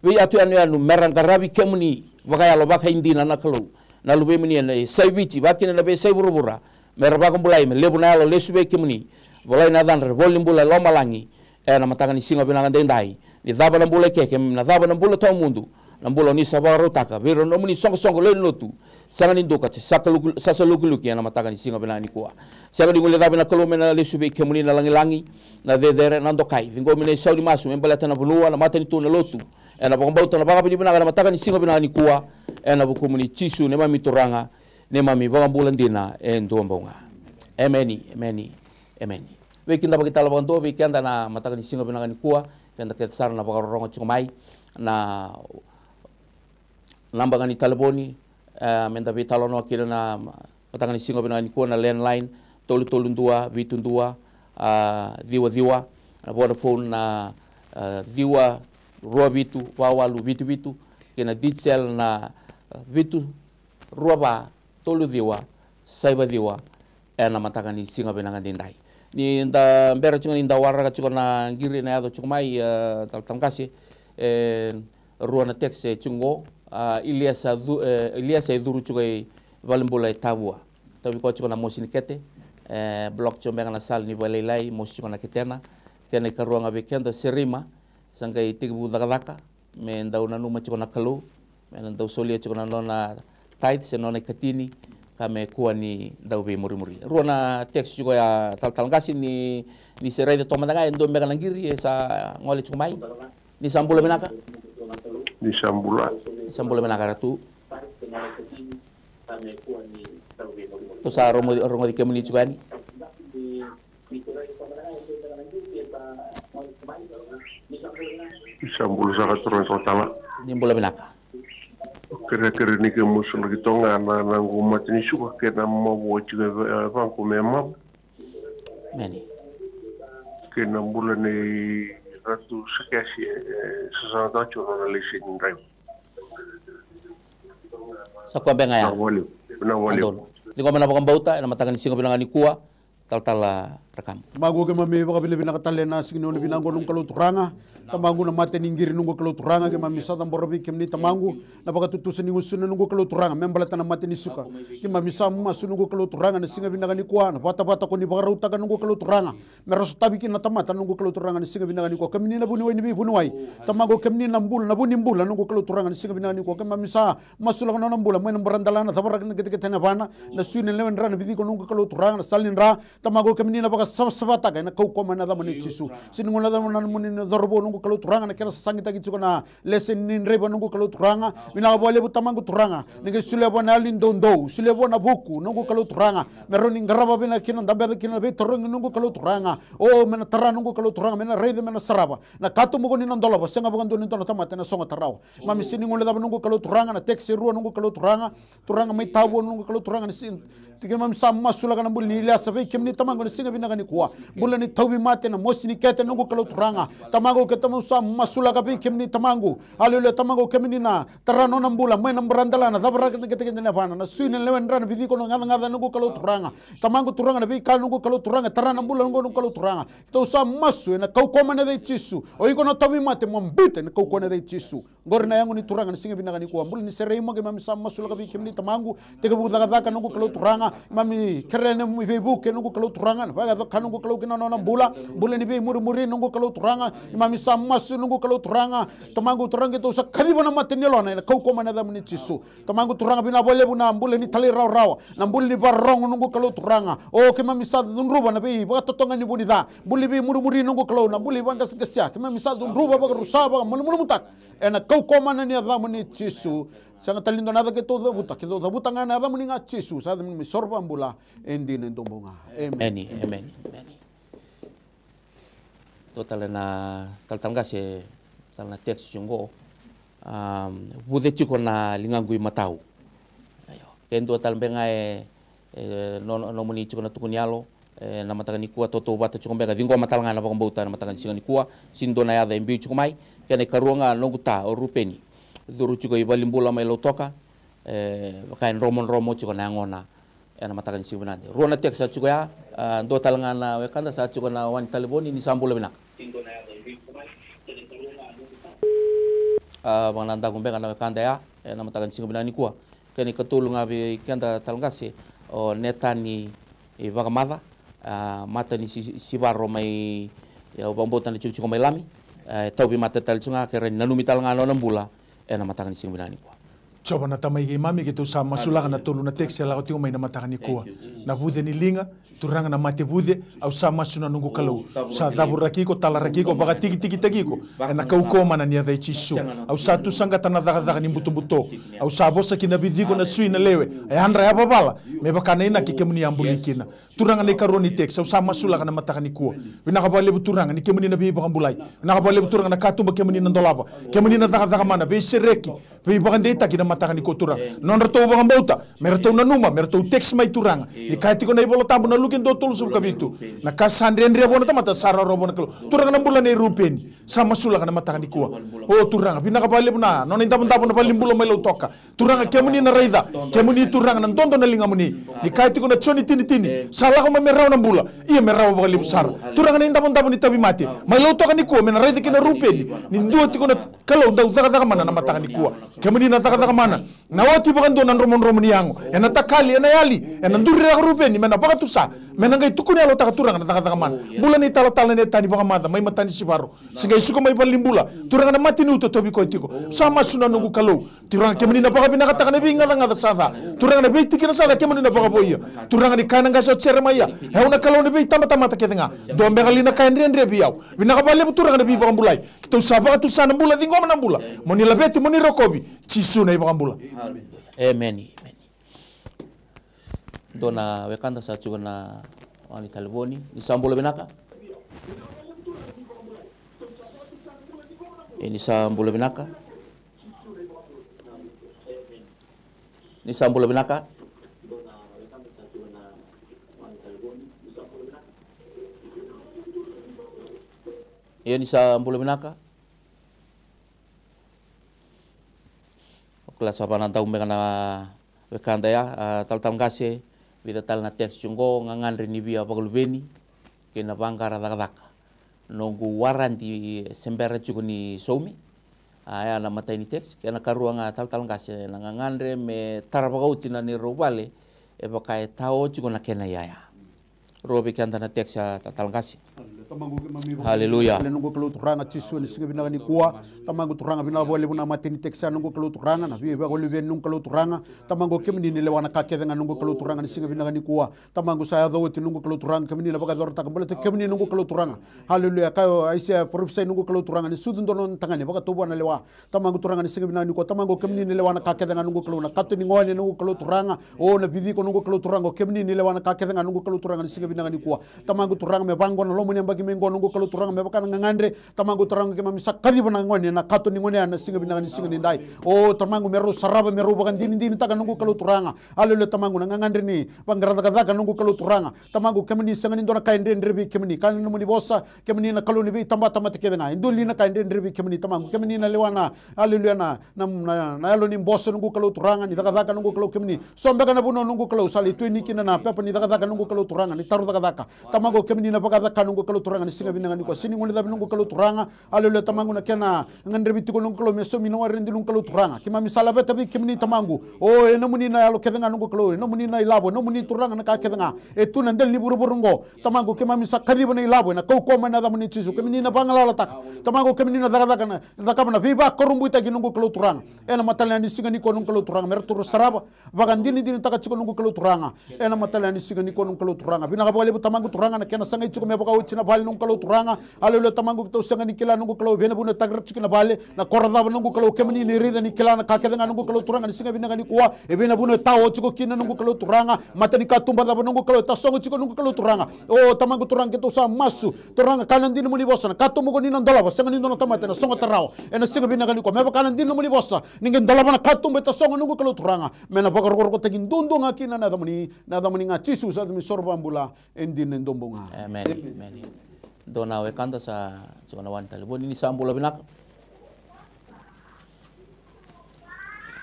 veiyatu yanuyanu, me ra qaravi kemuni vakayalo vakaidina na Kalou. Na luvemuni ena yasai Viti, vakakina na veiyasai vuravura, me ra vakabulai, me levu na yalo lesu vei kemuni. Volai na yacadra e vola ni bula e lomalagi. Ena mataka ni siga vinaka daidai, ni cava na bula eke, keimami na cava na bula tawamudu, na bula o ni sa vakarautaka vei ira na nomuni soqosoqo lewe ni lotu. Sega ni duka se sakaluku-, sasalukiluki ena mataka ni siga vinaka nikua. Sega ni guilecavi na Kalou me na lesu vei kemuni na lagilagi, na cecere, na dokai. Ciqomi na isau ni masu me baleta na vanua, na matanitu, na lotu. Ena vakabauta na vakavinavinaka ena mataka ni siga vinaka nikua, ena vukumuni Jisu neimami Turaga, neimami iVakabula dina e dua bau ga. Emeni, emeni, emeni. Veikidavaki tale vakadua vei keda na mataka ni siga vinaka nikua, keda kece sara na vakarorogo tiko mai, na naba ga ni talevoni, e, meda veitalanoa kina na mataka ni siga vinaka nikua, na landline, tolu tolu dua, vitu dua, a, ciwa ciwa, na Vodafone, na a, ciwa rua vitu va walu vitu vitu, kei na Digicel na, a, vitu rua va tolu ciwa saiva ciwa, ena mataka ni siga vinaka daidai. Ni da bera tiko ni da waraka tiko na qiri na yaco tiko mai, a, talatala qase, e, rua na text e tiko qo, a, Iliesa cu-, e, Iliesa e curu tiko i valenibula e Tavua. Tauvi koya tiko na mosi ni kete, e, block tiko beka na sala ni valelailai, mosi tiko na ketena. Kena ikarua ga vei keda, Serima, sa qai tekivu cakacaka, me dau nanuma tiko na Kalou, me na dau solia tiko na nona tithe se nona ikatini, ka me kua ni dau veimurimuri. Rua na text tiko ya talatala qase ni, ni se raica toka mada ga e dua beka na qiri e sa gole tiko mai. Ni sa bula vinaka. Ni sa bula. Ni sa bula vinaka Ratu. Tou sa rogo-, rogoci kemuni tiko yani. Ni sa bula saka turaga talatala. Ni bula vinaka. Kerekere ni kemu sa laki toga na, na noqu mata ni suka kei na mavoa tiko e va-, e vaqo me mavu. Meni. Kei na bula nei Ratu Sakiasi, e, e, sasagataka tiko na nona laiseni draiva. Sa koya beka ya. Vinaka vakalevu. Vinaka vakalevu. Donu. Ciqoma na vakabauta ena mataka ni siga vinaka nikua, talatala Rakabu. Tamaqu, keimami vakavinavinaka tale ena siga ni gauna vinaka qo noqu Kalou Turaga. Tamaqu, na mate ni qiri noqu Kalou Turaga, keimami sa cabora vei kemuni Tamaqu na vakatutusa ni gusuna noqu Kalou Turaga me baleta na mate ni suka. Keimami sa masu noqu Kalou Turaga na siga vinaka nikua, na vatavata ko ni vakarautaka noqu Kalou Turaga me ra sotavi kina na tamata noqu Kalou Turaga na siga vinaka nikua. Kemuni na vuniwai ni veivuniwai. Tamaqu, kemuni na bula, na vu ni bula noqu Kalou Turaga na siga vinaka nikua. Keimami sa masulaka na nona bula mai na baradala, na cavaraka na ketekete, na yavana, na sui, na lewe ni dra, na viciko noqu Kalou Turaga, na sala ni dra. Tamaqu, kemuni na vakasavasavataka ena kaukauwa mai na yacamuni Jisu. Sega ni guilecava na nomuni na cauravou noqu Kalou Turaga, na kena sasagitaki tiko na laiseni draiva noqu Kalou Turaga. Vinaka vakalevu Tamaqu Turaga, ni qai solia vua na yalo ni doudou, solia vua na vuku noqu Kalou Turaga, me rawa ni qarava vinaka kina, dabeca kina na veitarogi noqu Kalou Turaga. O, me na tara noqu Kalou Turaga, me na raica, me na sarava na katuba ko ni na dolava, sega vakadua ni dua na tamata ena sogo tarawa. Keimami sega ni guilecava noqu Kalou Turaga na text e rua noqu Kalou Turaga, turaga mai Tavua noqu Kalou Turaga, ni si-, keimami sa masulaka na bula ni Iliesa vei kemuni Tamaqu na siga vinaka nikua. Bula ni tauvimate, na mosi ni kete noqu Kalou Turaga. Tamaqu, keimami sa masulaka vei kemuni Tamaqu. Aleluya, Tamaqu, kemuni na tara nona bula mai na baradala, na cavaraka na ketekete, na yavana, na sui, na lewe ni dra, na viciko, na gacagaca noqu Kalou Turaga. Tamaqu Turaga, na veika noqu Kalou Turaga e tara na bula noqu Kalou Turaga. Keitou sa masu ena kaukauwa mai na yaca i Jisu. O iko na tauvimate, mo biuta ena kaukauwa na yaca i Jisu. Qori na yago ni Turaga na siga vinaka nikua. Bula ni Serei mo, keimami sa masulaka vei kemuni Tamaqu. Tekivu cakacaka noqu Kalou Turaga. Keimami kerea na nomuni veivuke noqu Kalou Turaga, na vakayaco ka noqu Kalou kina nona bula. Bula ni veimurimuri noqu Kalou Turaga. Keimami sa masu noqu Kalou Turaga. Tamaqu Turaga, keitou sa kaciva na mata ni yalona ena kaukauwa mai na yacamuni Jisu. Tamaqu Turaga, vinaka vakalevu na bula ni talairawarawa, na bula ni vakarorogo noqu Kalou Turaga. O, keimami sa cudruva na veivakatotogani ni vu ni ca, bula ni veimurimuri noqu Kalou, na bula ni vaqaseqase, keimami sa cudruva, vakarusa, vakamalumalumutaka ena kaukauwa mai na yacamuni Jisu. Sega tale ni dua na yaca keitou cavuta, keitou cavuta ga ena yacamuni ga Jisu, sa yaca ni neimami isoro vakabula e dina, e duabau ga. Emeni. Emeni, emeni, emeni. Dua tale na talatala qase, tale na text tiko qo. Am, vuce tiko na ligaqu imatau. Io. Ke dua tale beka ga e, e, no, no, nomuni tiko na tuku ni yalo, e, na mataka nikua, tautauvata tiko beka, ciqoma tale ga na vakabauta na mataka ni siga nikua. Sega ni dua na yaca e biu tiko mai. Kena ikarua ga noqu ta o Rupeni, curu tiko i valenibula mai Lautoka. E, vaka e dromodromo tiko na yagona ena mataka ni siga vinaka. Rua na text sa tiko ya, a, dua tale ga na wekada sa tiko na wani talevoni, ni sa bula vinaka. A, vakanadaku beka na wekada ya ena mataka ni siga vinaka nikua. Kena ikatolu ga vei keda talatala qase, o Netani Vakamaca, a, mata ni si-, sivaro mai, e, au vakabauta na tikotiko mai Lami, e, tauvimate tale tiko ga, kerea ni nanumi tale ga na nona bula ena mataka ni siga vinaka nikua. Jiova na Tamai keimami, keitou sa masulaka na tolu na text e lako tiko mai na mataka nikua. Na vuce ni liga, Turaga, na mate vuce, au sa masu na noqu Kalou. Sa cavuraki iko, talaraki iko, vakatikitikitaki iko ena kaukauwa mana ni yaca i Jisu. Au sa tu saqata na cakacaka ni butobuto. Au sa vosa ki na viciko, na sui, na lewe, e yadra, yavavala, me vaka na inaki kemuni a buli kina. Turaga, na ikarua ni text au sa masulaka na mataka nikua. Vinaka vakalevu Turaga ni kemuni na veivakabulai. Vinaka vakalevu Turaga na katuba kemuni na dolava. Kemuni na cakacaka mana, veisereki, veivakadeitaki na mataka nikua Turaga. Nodratou vakabauta, me ratou nanuma, me ratou text mai Turaga. Ni kaya tiko na iVola Tabu na Luke dua tolusagavulu ka vitu. Na ka sa dredre vua na tamata sa rawarawa vua na Kalou. Turaga na bula nei Rupeni. Sa masulaka na mataka nikua. O Turaga, vinaka vakalevu na nona idavodavo na valenibula mai Lautoka. Turaga kemuni na raica, kemuni Turaga na dodo na ligamuni. Ni kaya tiko na Joni tini tini, sa lako mai me rawa na bula, ia me rawa vakalevu sara. Turaga na idavodavo ni tauvimate. Mai Lautoka nikua, me na raica kina Rupeni. Ni dua tiko na Kalou dau cakacaka mana na mataka nikua. Kemuni na cakacaka mana. Na oti vakadua na dromodromo ni yago. Ena takali, ena yali, ena duri raka Rupeni, me na vakatusa. Me na qai tukuni yalotaka Turaga na cakacaka mana. Bula ni talatala ni tani vakamaca, mai matani sivaro. Se qai suka mai valenibula. Turaga na mate ni uto tauvi koya tiko. Sa masu na noqu Kalou. Turaga kemuni na vakavinakataka na veigacagaca sa ca. Turaga na veitikina sa ca kemuni na vakavoia. Turaga ni kaya na qase o Jeremaia. E au na Kalou na veitabatamata kece ga. Dua beka li na ka e dredre vei au. Vinaka vakalevu Turaga na veivakabulai. Keitou sa vakatusa na bula, ciqoma na bula. Mo ni laveti, mo ni rokovi. Jisu na iVakabula. Emeni. Emeni. Dua na wekada sa tiko na wani talevoni. Ni sa bula vinaka. E, ni sa bula vinaka. Ni sa bula vinaka. Ia ni sa bula vinaka. O kila sa vanadau me kana wekada ya, a, talatala qase, vica tale na text qo, gagadre ni via vakaluveni, kei na vaqara cakacaka. Noqu waradi se bera tiko ni saumi. A, ya na matai ni text, kei na karua ga talatala qase, na gagadre me tara vakaoti na neirau vale, e vaka e tao tiko na kena iyaya. Rua vei keda na text a talatala qase. Haleluya. Haleluya. Noqu Kalou Turaga Jisu, ena siga vinaka nikua. Tamaqu Turaga, vinaka vakalevu na matai ni text a noqu Kalou Turaga, na via vakaluveni noqu Kalou Turaga. Tamaqu kemuni ni lewa na ka kece ga noqu Kalou Turaga, ena siga vinaka nikua. Tamaqu sa yaco oti noqu Kalou Turaga, kemuni na vakacorotaka baleta kemuni noqu Kalou Turaga. Haleluya. Ka o Aisea parofisai noqu Kalou Turaga, ni sucu dua na nona tagane, vakatau vua na lewa. Tamaqu Turaga ni siga vinaka nikua, tamaqu kemuni ni lewa na ka kece ga noqu Kalou, na kato ni gone noqu Kalou Turaga, o na viciko noqu Kalou Turaga, o kemuni ni lewa na ka kece ga noqu Kalou Turaga ni siga vinaka nikua. Tamaqu Turaga me vaqo na loma ni yabaki mai qo noqu Kalou Turaga me vaka na gagadre, tamaqu Turaga keimami sa kaciva na gone, na kato ni gone ya na siga vinaka ni siga nidai. O tamaqu me rau sarava, me rau vakadinadinataka noqu Kalou Turaga. Aleluya tamaqu na gagadre ni vaqara cakacaka noqu Kalou Turaga. Tamaqu kemuni sega ni dua na ka e dredre vei kemuni, ka na nomuni vosa, kemuni na Kalou ni veitabatamata kece ga. E dua li na ka e dredre vei kemuni tamaqu, kemuni na lewa na Aleluya na, na, na, na yalo ni boso noqu Kalou Turaga, ni cakacaka noqu Kalou kemuni. So beka na vanua noqu Kalou sa lai tu yani kina na pepa ni cakacaka noqu Kalou Turaga, ni taro cakacaka. Tamaqu kemuni na vakacaka noqu Kalou Turaga, ni siga vinaka nikua. Sega ni guilecavi noqu Kalou Turaga. Aleluya tamaqu na kena gadrevi tiko noqu Kalou me saumi na waredi noqu Kalou Turaga. Keimami sa laveta vei kemuni tamaqu. O e nomuni na yalo kece ga noqu Kalou, e nomuni na ilavo, e nomuni Turaga na ka kece ga. E tu na dela ni vuravura oqo. Tamaqu keimami sa kaciva na ilavo, ena kaukauwa mai na yacamuni Jisu. Kemuni na vagalalataka. Tamaqu kemuni na cakacaka na cakava na veivakurabuitaki noqu Kalou Turaga. Ena mataka ni siga nikua noqu Kalou Turaga, me ratou sarava, vakadinadinataka tiko noqu Kalou Turaga. Ena mataka ni siga nikua noqu Kalou Turaga. Vinaka vakalevu tamaqu Turaga na kena sagai tiko me vakaoti na vale noqu Kalou Turaga. Aleluya tamaqu keitou sega ni kila noqu Kalou, vei na vuna e takira tiko na vale, na koro cava noqu Kalou, kemuni ni raica ni kila na ka kece ga noqu Kalou Turaga ni siga vinaka nikua. E vei na vuna e tao tiko kina noqu Kalou Turaga, mata ni katuba cava noqu Kalou e tasogo tiko noqu Kalou Turaga. O tamaqu Turaga keitou sa masu, Turaga ka na dina nomuni vosa, na katuba ko ni na dolava, sega ni dua na tamata ena sogota rawa. Ena siga vinaka nikua, me vaka na dina nomuni vosa, ni qai dolava na katuba e tasogo noqu Kalou Turaga. Me na vakarokorokotaki duadua ga kina na yacamuni, na yacamuni ga Jisu sa yacamuni soro vakabula, e dina e dobu ga. Emeni, emeni. Dua na wekada sa tiko na wani talevoni, ni sa bula vinaka.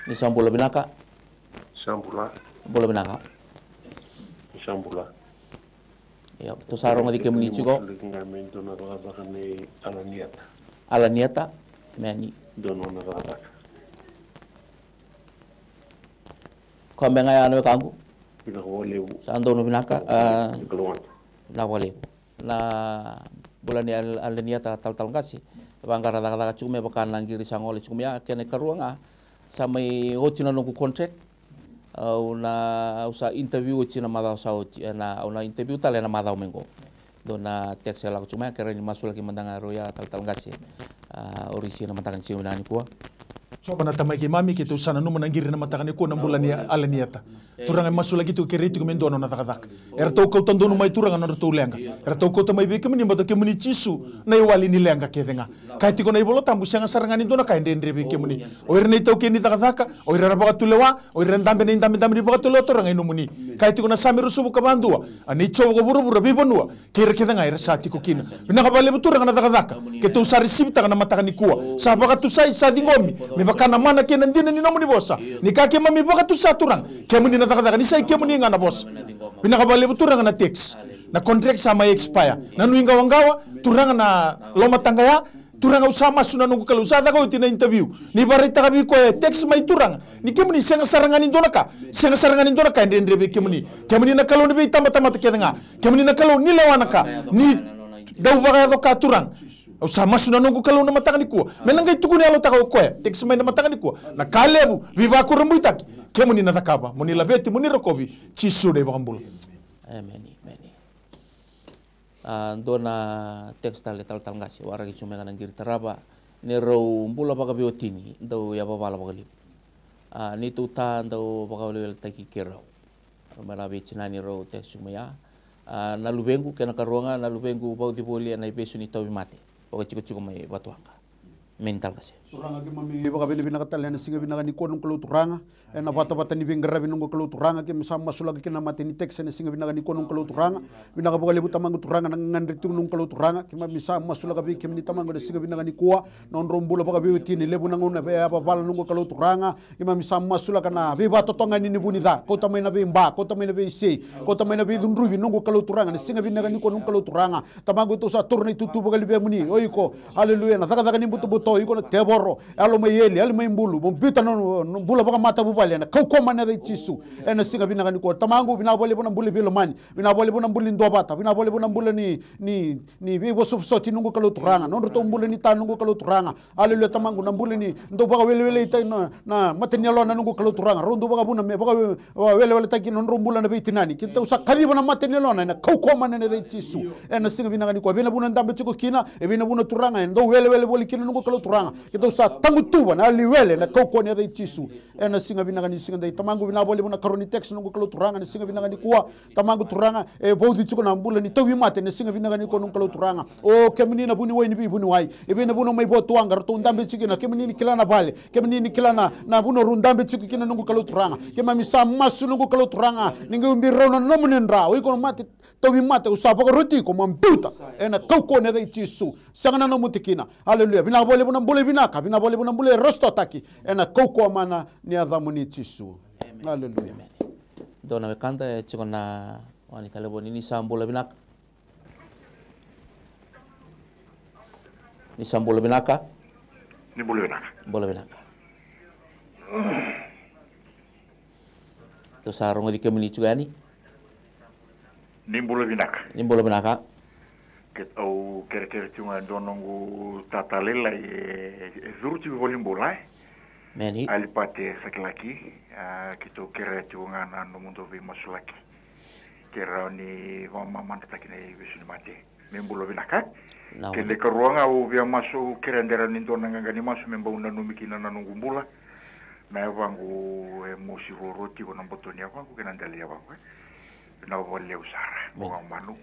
Ni sa bula vinaka. Sa bula. Bula vinaka. Ni sa bula. Ia, tou sa rogoci kemuni tiko. Ni sa bula vinaka, me dua na cakacaka nei Alaniata. Alaniata, me ni. Dua na nona cakacaka. Koya beka ga ya na wekaqu. Vinaka vakalevu. Sa donu vinaka, a, vinaka vakalevu. Na bula ni Al-, Alaniata talatala qase. Vaqara cakacaka tiko mai vaka na qiri sa gole tiko mai ya, kena ikarua ga. Sa mai oti na noqu contract. Au na, au sa interview oti na macawa sa oti, ena, au na interview tale ena macawa mai qo. Dua na text e lako tiko mai, kerea ni masulaki mada ga rau ya talatala qase. A, o risi na mataka ni siga vinaka nikua. Jiova na Tamai keimami, keitou sa nanuma na qiri na mataka nikua na bula ni Alanieta. Turaga, e masulaki tiko, kerei tiko me dua nona cakacaka. Eratou kauta donu mai, Turaga, na nodratou leqa. Eratou kauta mai vei kemuni baleta kemuni Jisu na iwali ni leqa kece ga. Kaya tiko na iVola Tabu, sega sara ga ni dua na ka e dredre vei kemuni. O ira na itaukei ni cakacaka, o ira era vakatulewa, o ira era dabe na idabedabe ni vakatulewa, Turaga, e nomuni. Kaya tiko na Same ruasagavulu ka va, dua, a nei Jiova ko vuravura, veivanua kei ira kece ga era sa tiko kina. Vinaka vakalevu, Turaga, na cakacaka keitou sa risivitaka na mataka nikua. Sa vakatusai, sa ciqomi me vaka na mana kei na dina ni nomuni vosa. Ni ka keimami vakatusa, Turaga, kemuni na cakacaka, ni sa i kemuni ga na vosa. Vinaka vakalevu, Turaga, na tax, na contract sa mai expire, na nuiqawaqawa, Turaga, na lomataqaya. Turaga, au sa masu na noqu Kalou, sa caka oti na interview, ni vakaraitaka vei koya e tax mai, Turaga, ni kemuni sega sara ga ni dua na ka, sega sara ga ni dua na ka e dredre vei kemuni. Kemuni na Kalou ni veitabatamata kece ga. Kemuni na Kalou ni lewa na ka, ni dau vakayaco ka, Turaga. Au sa masu na noqu Kalou na mataka nikua me na qai tukuna e yalotaka o koya, tax mai na mataka nikua, na ka levu, veivakurabuitaki, kemuni na cakava, mo ni laveti, mo ni rokovi, Jisu na iVakabula. Emeni, emeni. A, dua na text tale, talatala qase, waraki tu mai ga na qiri tarava, ni rau bula vakaveiwatini dau yavavala vakalevu. A, neitou ta dau vakaweleweletaki keirau. Rau mai na veitinani rau text tu mai ya. A, na luvequ kei na karua ga na luvequ vauci voli ena ivesu ni tauvimate vakatikotiko mai Vatuwaqa. Meni, talatala qase. Turaga, keimami vakavinavinaka tale ena siga vinaka nikua, noqu Kalou Turaga, ena vatavata ni veiqaravi, noqu Kalou Turaga, keimami sa masulaka kina na mata ni tax ena siga vinaka nikua, noqu Kalou Turaga. Vinaka vakalevu, Tamaqu Turaga, na gagadre tiko, noqu Kalou Turaga. Keimami sa masulaka vei kemuni, Tamaqu, ena siga vinaka nikua, nodrau bula vakaveiwatini, levu na gauna e yavavala, noqu Kalou Turaga. Keimami sa masulaka na veivakatotogani ni vu ni ca, kauta mai na veiba, kauta mai na veisei, kauta mai na veicudruvi, noqu Kalou Turaga, ena siga vinaka nikua, noqu Kalou Turaga. Tamaqu, keitou sa taura na itutu vakaluvemuni, o iko, aleluya, na cakacaka ni butobuto, o iko na tevoro, yalo mai eli, yalo mai bulu, mo biuta na, na bula vakamatavuvale ena kaukauwa mana ni yaca i Jisu. Ena siga vinaka nikua, Tamaqu, vinaka vakalevu na bula ni veilomani, vinaka vakalevu na bula ni duavata, vinaka vakalevu na bula ni, ni, ni veivosovosoti, noqu Kalou Turaga, nodratou bula ni ta, noqu Kalou Turaga. Aleluya, Tamaqu, na bula ni dau vakaweleweleitaki na, na mata ni yalona, noqu Kalou Turaga, rau dau vakavuna me vaka, vakaweleweletaki na nodrau bula na veitinani. Keitou sa kaciva na mata ni yalona ena kaukauwa mana ni yaca i Jisu. Ena siga vinaka nikua, e vei na vanua e dabe tiko kina, e vei na vanua, Turaga, e dau welewele voli kina, noqu Kalou Turaga, keitou sa tagutuva na yalo ni wele ena kaukauwa ni yaca i Jisu. Ena siga vinaka ni siga dai, Tamaqu, vinaka vakalevu na karua ni text, noqu Kalou Turaga, ena siga vinaka nikua. Tamaqu Turaga, e vauci tiko na bula ni tauvimate ena siga vinaka nikua, noqu Kalou Turaga. O kemuni na vuniwai ni veivuniwai, e vei na vanua mai Vatuwaqa ratou dabe tiko kina, kemuni ni kila na vale, kemuni ni kila na, na vanua rau dabe tiko kina, noqu Kalou Turaga. Keimami sa masu, noqu Kalou Turaga, ni qai ubi rau na nomuni dra, o iko na mate, tauvimate, au sa vakaroti iko mo biuta ena kaukauwa ni yaca i Jisu. Sega na nomu tikina. Aleluya. Vinaka vakalevu na bula e vinaka, vinaka vakalevu na bula e restore-taki ena kaukauwa mana ni yacamuni, Jisu. Aleluya. Dua na wekada e tiko na wani talevoni, ni sa bula vinaka. Ni sa bula vinaka. Ni bula vinaka. Bula vinaka. Tou sa rogoci kemuni tiko yani. Ni bula vinaka. Ni bula vinaka. Keitou kerekere tiko ga e dua noqu tata lailai e, e curu tiko i valenibula, e. Meni. Alipate Sakilaki, a, keitou kerea tiko ga na nomudou veimasulaki. Kerea ni vakamamadataki na ivesu ni mate. Me bula vinaka. Kena ikarua ga au via masu, au kerea de rawa ni dua na qaqa ni masu me bau nanumi kina na noqu bula. Na yavaqu e mosi ruarua tiko, na boto ni yavaqu kei na dela ni yavaqu, e. Vinaka vakalevu sara. Meni. Au a manu.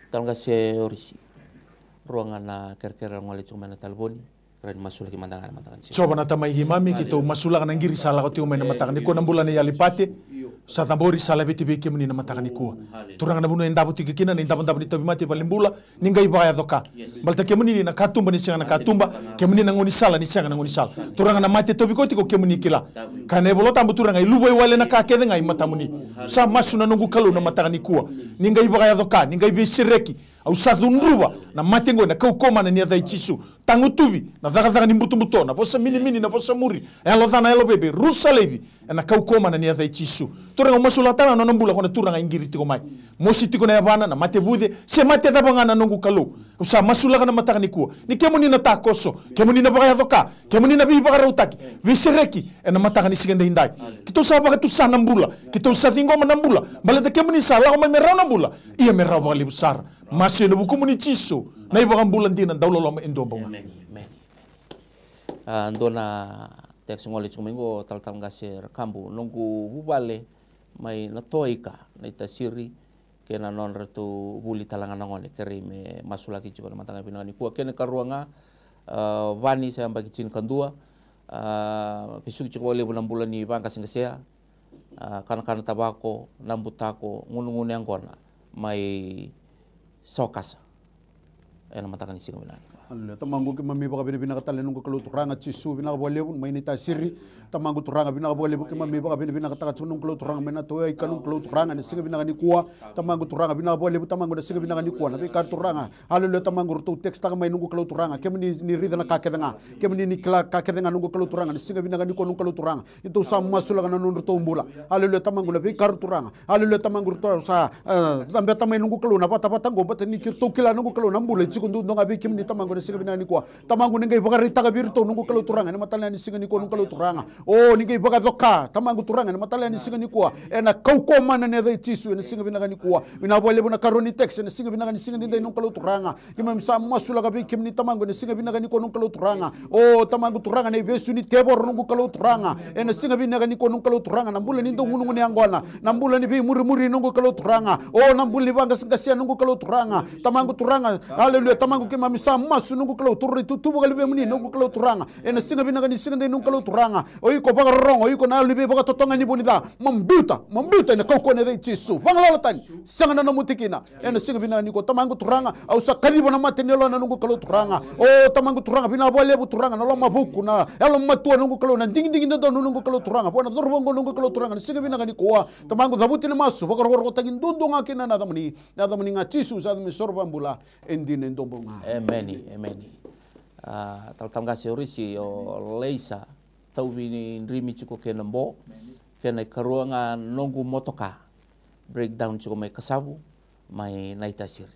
Talatala qase Orisi. Rua ga na kerekere gole tiko mai na talevoni. Kerea ni masulaki mada ga ena mataka ni siga. Jiova na Tamai keimami, keitou masulaka na qiri sa lako tiko mai na mataka nikua, na bula nei Alipate. Sa cabori, sa laveti vei kemuni na mataka nikua. Turaga, na vanua e davo tiko kina na idavodavo ni tauvimate i valenibula, ni qai vakayaco ka. Baleta kemuni na katuba ni sega na katuba, kemuni na gaunisala ni sega na gaunisala. Turaga, na mate e tauvi koya tiko kemuni kila. Kaya na iVola Tabu, Turaga, e luvawale na ka kece ga i matamuni. Sa masu na noqu Kalou na mataka nikua, ni qai vakayaco ka, ni qai veisereki. Au sa cudruva na mate oqo ena kaukauwa mana ni yaca i Jisu. Tagutuvi na cakacaka ni butobuto, na vosa minimini, na vosa muri, yalocana, yaloveve, rusa laivi, ena kaukauwa mana ni yaca i Jisu. Turaga, au masulaka tale ga na nona bula ko na turaga e qiri tiko mai. Mosi tiko na yavana, na mate vuce, se mate cava ga, na noqu Kalou. Au sa masulaka na mataka nikua ni kemuni na takoso, kemuni na vakayaco ka, kemuni na veivakarautaki, veisereki ena mataka ni siga edaidai. Keitou sa vakatusa na bula, keitou sa ciqoma na bula, baleta kemuni sa lako mai me rawa na bula, ia me rawa vakalevu sara. Masu ena vukumuni Jisu, na iVakabula dina, dauloloma e dua bau ga. Emeni, emeni. A, dua na Text gole tiko mai qo, talatala qase Rakabu, noqu vuvale mai Natoaika, Naitasiri, kei na nodratou vuli tale ga na gone, kerei me masulaki tiko ena mataka vinaka nikua. Kena ikarua ga, a, Vani sa yabaki tinikadua, a, vesuki tiko vakalevu na bula ni vaqaseqasea, a, kanakana tavako, na butako, gunugunu yaqona, mai Sokasa. Ena mataka ni siga vinaka. Aleluya. Tamaqu keimami vakavinavinaka tale noqu Kalou Turaga Jisu, vinaka vakalevu mai Naitasiri. Tamaqu Turaga vinaka vakalevu keimami vakavinavinakataka tiko noqu Kalou Turaga mai Natoaika noqu Kalou Turaga ena siga vinaka nikua. Tamaqu Turaga vinaka vakalevu Tamaqu ena siga vinaka nikua. Na veika Turaga. Aleluya Tamaqu ratou textaka mai noqu Kalou Turaga. Kemuni ni raica na ka kece ga. Kemuni ni kila ka kece ga noqu Kalou Turaga ena siga vinaka nikua noqu Kalou Turaga. Ni tou sa masulaka na nodratou bula. Aleluya Tamaqu na veika Turaga. Aleluya Tamaqu ratou sa, e, cabeta mai noqu Kalou na vatavata oqo, baleta ni keitou kila noqu Kalou na bula e tiko duadua ga vei kemuni Tamaqu ena siga vinaka nikua. Tamaqu ni qai vakaraitaka vei iratou noqu Kalou Turaga ena mataka ni siga nikua noqu Kalou Turaga. O ni qai vakacoka Tamaqu Turaga ena mataka ni siga nikua. Ena kaukauwa mana ni yaca i Jisu ena siga vinaka nikua. Vinaka vakalevu na karua ni text ena siga vinaka ni siga daidai noqu Kalou Turaga. Keimami sa masulaka vei kemuni Tamaqu ena siga vinaka nikua noqu Kalou Turaga. O Tamaqu Turaga na ivesu ni tevoro noqu Kalou Turaga. Ena siga vinaka nikua noqu Kalou Turaga na bula ni dau gunugunu yaqona. Na bula ni veimurimuri noqu Kalou Turaga. O na bula ni vaqaseqasea noqu Kalou Turaga. Tamaqu Turaga. Aleluya Tamaqu keimami sa masu noqu Kalou. Toro itutu vakaluvemuni noqu Kalou Turaga. Ena siga vinaka ni siga dai noqu Kalou Turaga. O iko vakarorogo, o iko na yalo ni veivakatotogani vunica. Mo biuta, mo biuta ena kaukauwa ni yaca i Jisu. Vagalala tani. Sega na nomu tikina. Ena siga vinaka nikua Tamaqu Turaga, au sa kaciva na mate ni yalona noqu Kalou Turaga. O Tamaqu Turaga, vinaka vakalevu Turaga, na lomavuku, na yalomatua noqu Kalou, na digidigi dodonu noqu Kalou Turaga. Vua na cauravou oqo noqu Kalou Turaga, na siga vinaka nikua. Tamaqu cavuti na masu, vakarokorokotaki duadua ga kina na yacamuni. Na yacamuni ga Jisu, sa yaca me soro vakabula, e dina e duabau ga. Emeni, emeni. A, talatala qase Orisi, o Laisa, tauvi ni drimi tiko kei na bo, kena ikarua ga noqu motoka. Breakdown tiko mai Kasavu, mai Naitasiri.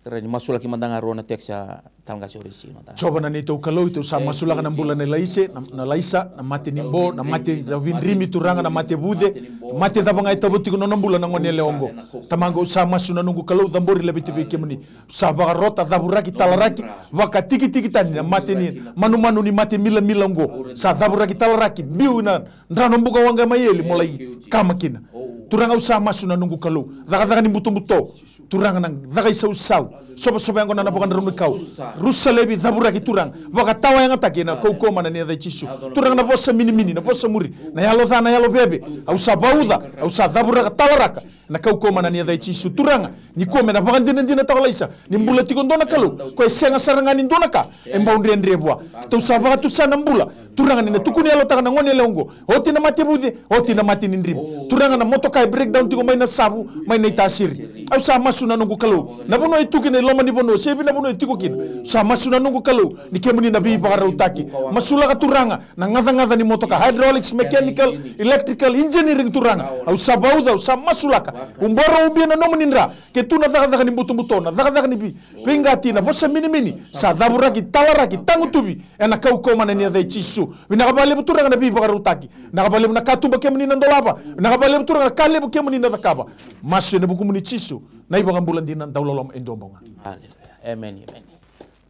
Kerea ni masulaki mada ga rua na text a talatala qase Orisi mada ga. Jiova na neitou Kalou, tou sa masulaka na bula na Laise, na, na Laisa, na mate ni bo, na mate, na vidrimi Turaga, na mate vuce, mate cava ga e tauva tiko na nona bula na gone yalewa oqo. Tamaqu au sa masu na noqu Kalou, cabori laveti vei kemuni. Sa vakarota, cavuraki, talaraki, vakatikitiki tani na mate ni manumanu ni mate milamila oqo. Sa cavuraki, talaraki, biu ina drano buka waqa mai eli mo lai kama kina. Turaga au sa masu na noqu Kalou. Cakacaka ni butobuto. Turaga na caka i sausau. Sovasova yaqona na vakadrau ni kau. Rusa laivi cavuraki Turaga. Vakatawayagataki ena kaukauwa mana ni yaca i Jisu. Turaga na vosa minimini, na vosa muri. Na yalo ca, na yalo veve. Au sa vauca, au sa cavuraka, talaraka. Na kaukauwa mana ni yaca i Jisu. Turaga, nikua me na vakadinadinataka o Laisa. Ni bula tiko dua na Kalou. Ko e sega sara ga ni dua na ka. E bau dredre vua. Tou sa vakatusa na bula. Turaga ni na tukuni yalotaka na gone yalewa oqo. Oti na mate vuce, oti na mate ni drimi. Turaga na motoka e breakdown tiko mai Nasavu, mai Naitasiri. Au sa masu na noqu Kalou. Na vanua e tu kina i loma ni vanua, se vei na vanua e tiko kina. Sa masu na noqu Kalou, ni kemuni na veivakarautaki. Masulaka Turaga, na gacagaca ni motoka, hydraulics, mechanical, electrical, engineering Turaga. Au sa vauca, au sa masulaka. Ubara ubia na nomuni dra, ke tu na cakacaka ni butobuto, na cakacaka ni vei, veiqati, na vosa minimini. Sa cavuraki, talaraki, tagutuvi. Ena kaukauwa mana ni yaca i Jisu. Vinaka vakalevu Turaga na veivakarautaki. Vinaka vakalevu na katuba kemuni na dolava. Vinaka vakalevu Turaga na ka levu kemuni na cakava. Masu ena vukumuni Jisu. Na iVakabula dina dauloloma e dua bau ga. Aleluya. Emeni, emeni.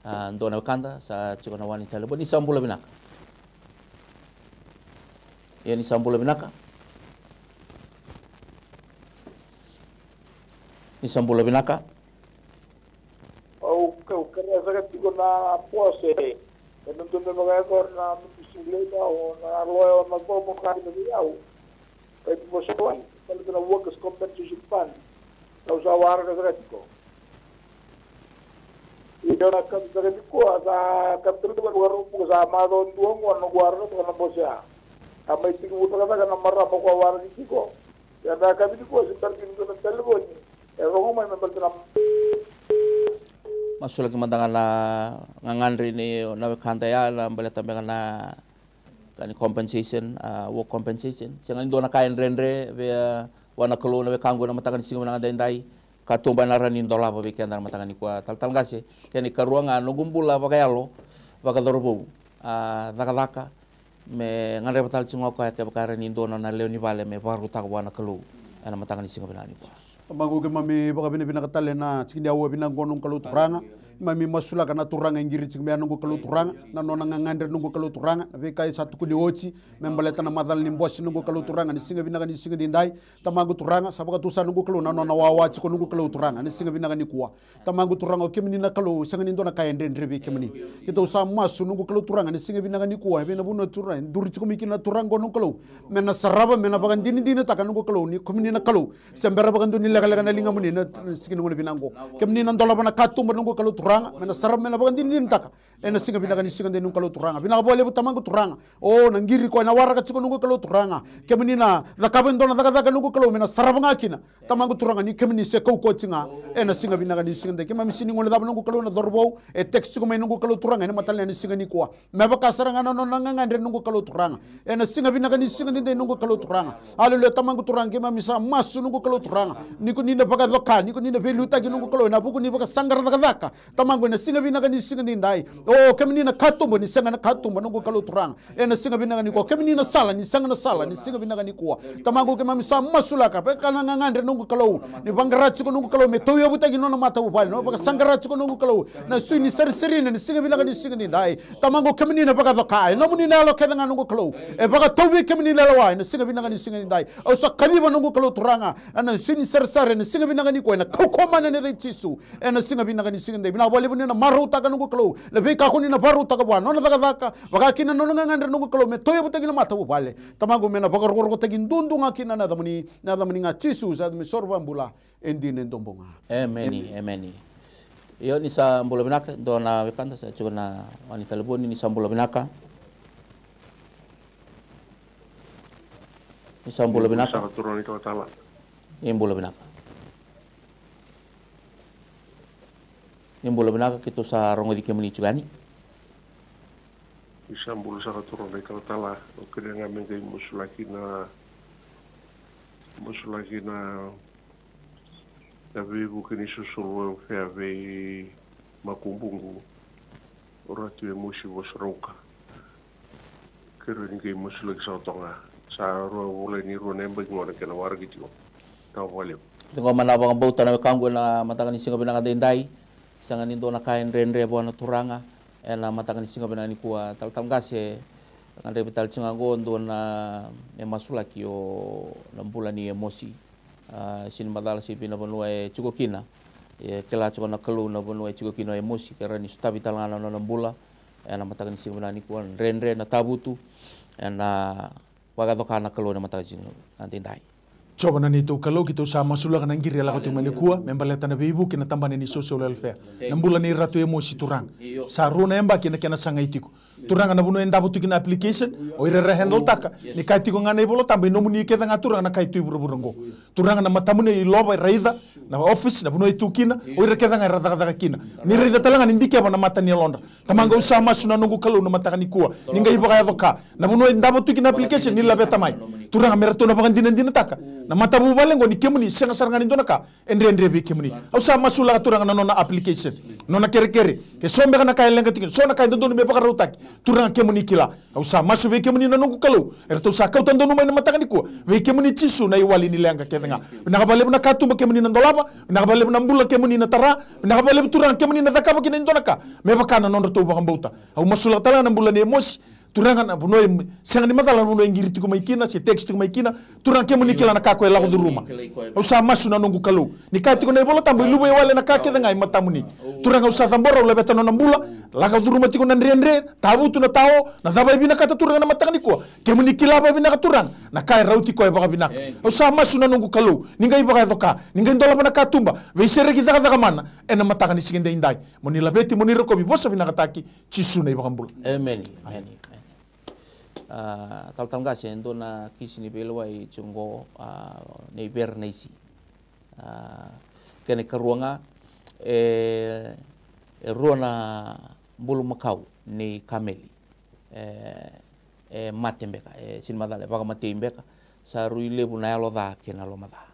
A, dua na wekada sa tiko na wani talevoni. Ni sa bula vinaka. Ia ni sa bula vinaka. Ni sa bula vinaka. Au, au kerea saka tiko na pose. E na dua me vakayacora na Ministry of Labour, o na loya o na cobo ka na vei au. Kai tu vosa wai, baleta na Workers Compensation Fund. Au sa waraka saka tiko. Ia na ka saka tiko, sa ka tiko na ka tiko sa macawa dua qo na waraka saka na pose a. A mai tiko vutaka saka na marama ko waraka tiko. Ia na ka tiko se tiko na talevoni. E rogo mai me baleta na. Masulaki mada ga na gagadre ni na wekada ya na baleta beka na ka ni compensation, a, work compensation. Sega ni dua na ka e dredre vei, a, vua na Kalou na wekaqu ena mataka ni siga vinaka daidai. Katuba ena rawa ni dolava vei keda na mataka nikua talatala qase. Kena ikarua ga noqu bula vakayalo, vakacauravou. A, cakacaka, me gadreva tale tiko ga o koya kevaka e rawa ni dua na nona lewe ni vale me vakarautaka vua na Kalou ena mataka ni siga vinaka nikua. Tamaqu, keimami vakavinavinaka tale na tiki ni aua vinaka oqo, noqu Kalou Turaga. Keimami masulaka na Turaga e qiri tiko mai ya, noqu Kalou Turaga, na nona gagadre, noqu Kalou Turaga, na veika e sa tukuni oti me baleta na macala ni bose, noqu Kalou Turaga, ni siga vinaka ni siga edaidai. Tamaqu Turaga, sa vakatusa, noqu Kalou, na nona wawa tiko, noqu Kalou Turaga, ni siga vinaka nikua. Tamaqu Turaga, o kemuni na Kalou, sega ni dua na ka e dredre vei kemuni. Keitou sa masu, noqu Kalou Turaga, ni siga vinaka nikua, e vei na vanua, Turaga, e duri tiko mai kina na turaga oqo, noqu Kalou, me na sarava, me na vakadinadinataka, noqu Kalou, ni kemuni na Kalou. Se bera vakadua ni lekaleka na ligamuni ena, ena tiki ni gauna vinaka oqo. Kemuni na dolava na katuba, noqu Kalou Turaga, me na sarava, me na vakadinadinataka. Ena siga vinaka ni siga edaidai, noqu Kalou Turaga. Vinaka vakalevu, Tamaqu Turaga. O, na qiri koya ena waraka tiko, noqu Kalou Turaga. Kemuni na cakava e dua na cakacaka, noqu Kalou, me na sarava ga kina. Tamaqu Turaga, ni kemuni se kaukaua tiko ga. Ena siga vinaka ni siga edaidai, keimami sega ni guilecava, noqu Kalou, na cauravou e text tiko mai, noqu Kalou Turaga, ena mataka lailai ni siga nikua. Me vaka sara ga na nona gagadre, noqu Kalou Turaga. Ena siga vinaka ni siga edaidai, noqu Kalou Turaga. Aleluya, Tamaqu Turaga, keimami sa masu, noqu Kalou Turaga, ni ko ni na vakacoka, ni ko ni na veiliutaki, noqu Kalou, ena vuku ni vakasaqara cakacaka. Tamaqu, ena siga vinaka ni siga edaidai. O, kemuni na katuba ni sega na katuba, noqu Kalou Turaga. Ena siga vinaka nikua, kemuni na sala ni sega na sala, ni siga vinaka nikua. Tamaqu, keimami sa masulaka, vaka na gagadre, noqu Kalou, ni vaqara tiko, noqu Kalou, me tauyavutaki na nona matavuvale, na vakasaqara tiko, noqu Kalou, na sui ni sarisarina ni siga vinaka ni siga edaidai. Tamaqu, kemuni na vakacoka, e nomuni na yalo kece ga, noqu Kalou, e vakatau vei kemuni na lewa ena siga vinaka ni siga edaidai. Au sa kaciva, noqu Kalou Turaga, ena sui ni sarisari ena siga vinaka nikua, ena kaukaua mai na yaca i Jisu. Ena siga vinaka ni siga edaidai, vinaka vakalevu ni na marautaka, noqu Kalou, na veika ko ni na vakarautaka vua, nona cakacaka, vaka kina na nona gagadre, noqu Kalou, me tauyavutaki na matavuvale. Tamaqu, me na vakarokorokotaki duadua ga kina na yacamuni, na yacamuni ga Jisu, sa yaca me soro vakabula e dina e dobo ga. Emeni, emeni. Io, ni sa bula vinaka, dua na wekada sa tiko na wani talevoni, ni sa bula vinaka. Ni sa bula vinaka. Saka turaga ni talatala. Ni bula vinaka. Ni bula vinaka, keitou sa rogoci kemuni tiko yani. Ni sa bula saka turaga ni talatala, au kerea ga me qai masulaki na, masulaki na, na veivuke ni social welfare vei Makubuqu, o Ratu Emosi Vosa Rauka. Kerea ni qai masulaki saka toka ga. Sa rua, volai ni rua na yabaki gona kena waraki tiko. Tawa vakalevu. Tiko mai na vakabauta na wekaqu ena mataka ni siga vinaka edaidai. Sega ni dua na ka e dredre vua na Turaga ena mataka ni siga vinaka nikua. Talatala qase, gadrevi tale tiko ga oqo, dua na, e masulaki o, na bula ni Emosi. A, sega ni macala se vei na vanua e tiko kina. E kila tiko na Kalou na vanua e tiko kina o Emosi, kerea ni sotavi tale ga na nona bula ena mataka ni siga vinaka nikua. Dredre na tavutu, ena vakacoka na Kalou ena mataka ni siga edaidai. Jiova na neitou Kalou, keitou sa masulaka na qiri e lako tiko mai nikua me baleta na veivuke na tabana ni social welfare, na bula nei Ratu Emosi, Turaga. Sa rua na yabaki na kena sagai tiko. Turaga, na vanua e davo tu kina na application, o ira era handle-taka, ni kaya tiko ga na iVola Tabu, e nomuni kece ga, Turaga, na ka e tu e vuravura oqo. Turaga, na matamuni e ilova, e raica na office, na vanua e tu kina, o ira kece ga era cakacaka kina. Ni raica tale ga ni dikeva na mata ni yalodra. Tamaqu, au sa masu na noqu Kalou na mataka nikua, ni qai vakayaco ka. Na vanua e davo tu kina na application, ni laveta mai, Turaga, me ratou na vakadinadinataka na matavuvale oqo, ni kemuni, sega sara ga ni dua na ka e dredre vei kemuni. Au sa masulaka, Turaga, na nona application, nona kerekere. Ke so beka na ka e leqa tiko, so na ka e dodonu me vakarautaki, Turaga, kemuni kila. Au sa masu vei kemuni na noqu Kalou, eratou sa kauta donu mai na mataka nikua vei kemuni, Jisu, na iwali ni leqa kece ga. Vinaka vakalevu na katuba kemuni na dolava, vinaka vakalevu na bula kemuni na tara, vinaka vakalevu, Turaga, kemuni na cakava kina e dua na ka me vaka na nodratou vakabauta. Au masulaka tale ga na bula nei Emosi, Turaga, na vanua e sega ni macala na vanua e qiri tiko mai kina se text tiko mai kina. Turaga, kemuni kila na ka ko e lako curuma. Au sa masu na noqu Kalou, ni kaya tiko na iVola Tabu, e luva e wale na ka kece ga e matamuni. Turaga, au sa cabora, au laveta nona bula, lako curuma tiko na dredre, tavutu na tao, na cava e vinakata, Turaga, na mataka nikua. Kemuni kila vakavinaka, Turaga, na ka e rauti koya vakavinaka. Au sa masu na noqu Kalou, ni qai vakayaco ka, ni qai dolava na katuba, veisereki cakacaka mana ena mataka ni siga edaidai. Mo ni laveti, mo ni rokovi, vosa vinakataki, Jisu na iVakabula. Emeni. Emeni. Emeni. A, talatala qase, e dua na kisi ni veilewai tiko oqo, a, nei Vera Naisi. A, kena ikarua ga, e, e rua na bulumakau ni kameli e, e mate beka, e sega ni macala, e vakamatei beka. Sa rui levu na yalo ca kei na loma ca.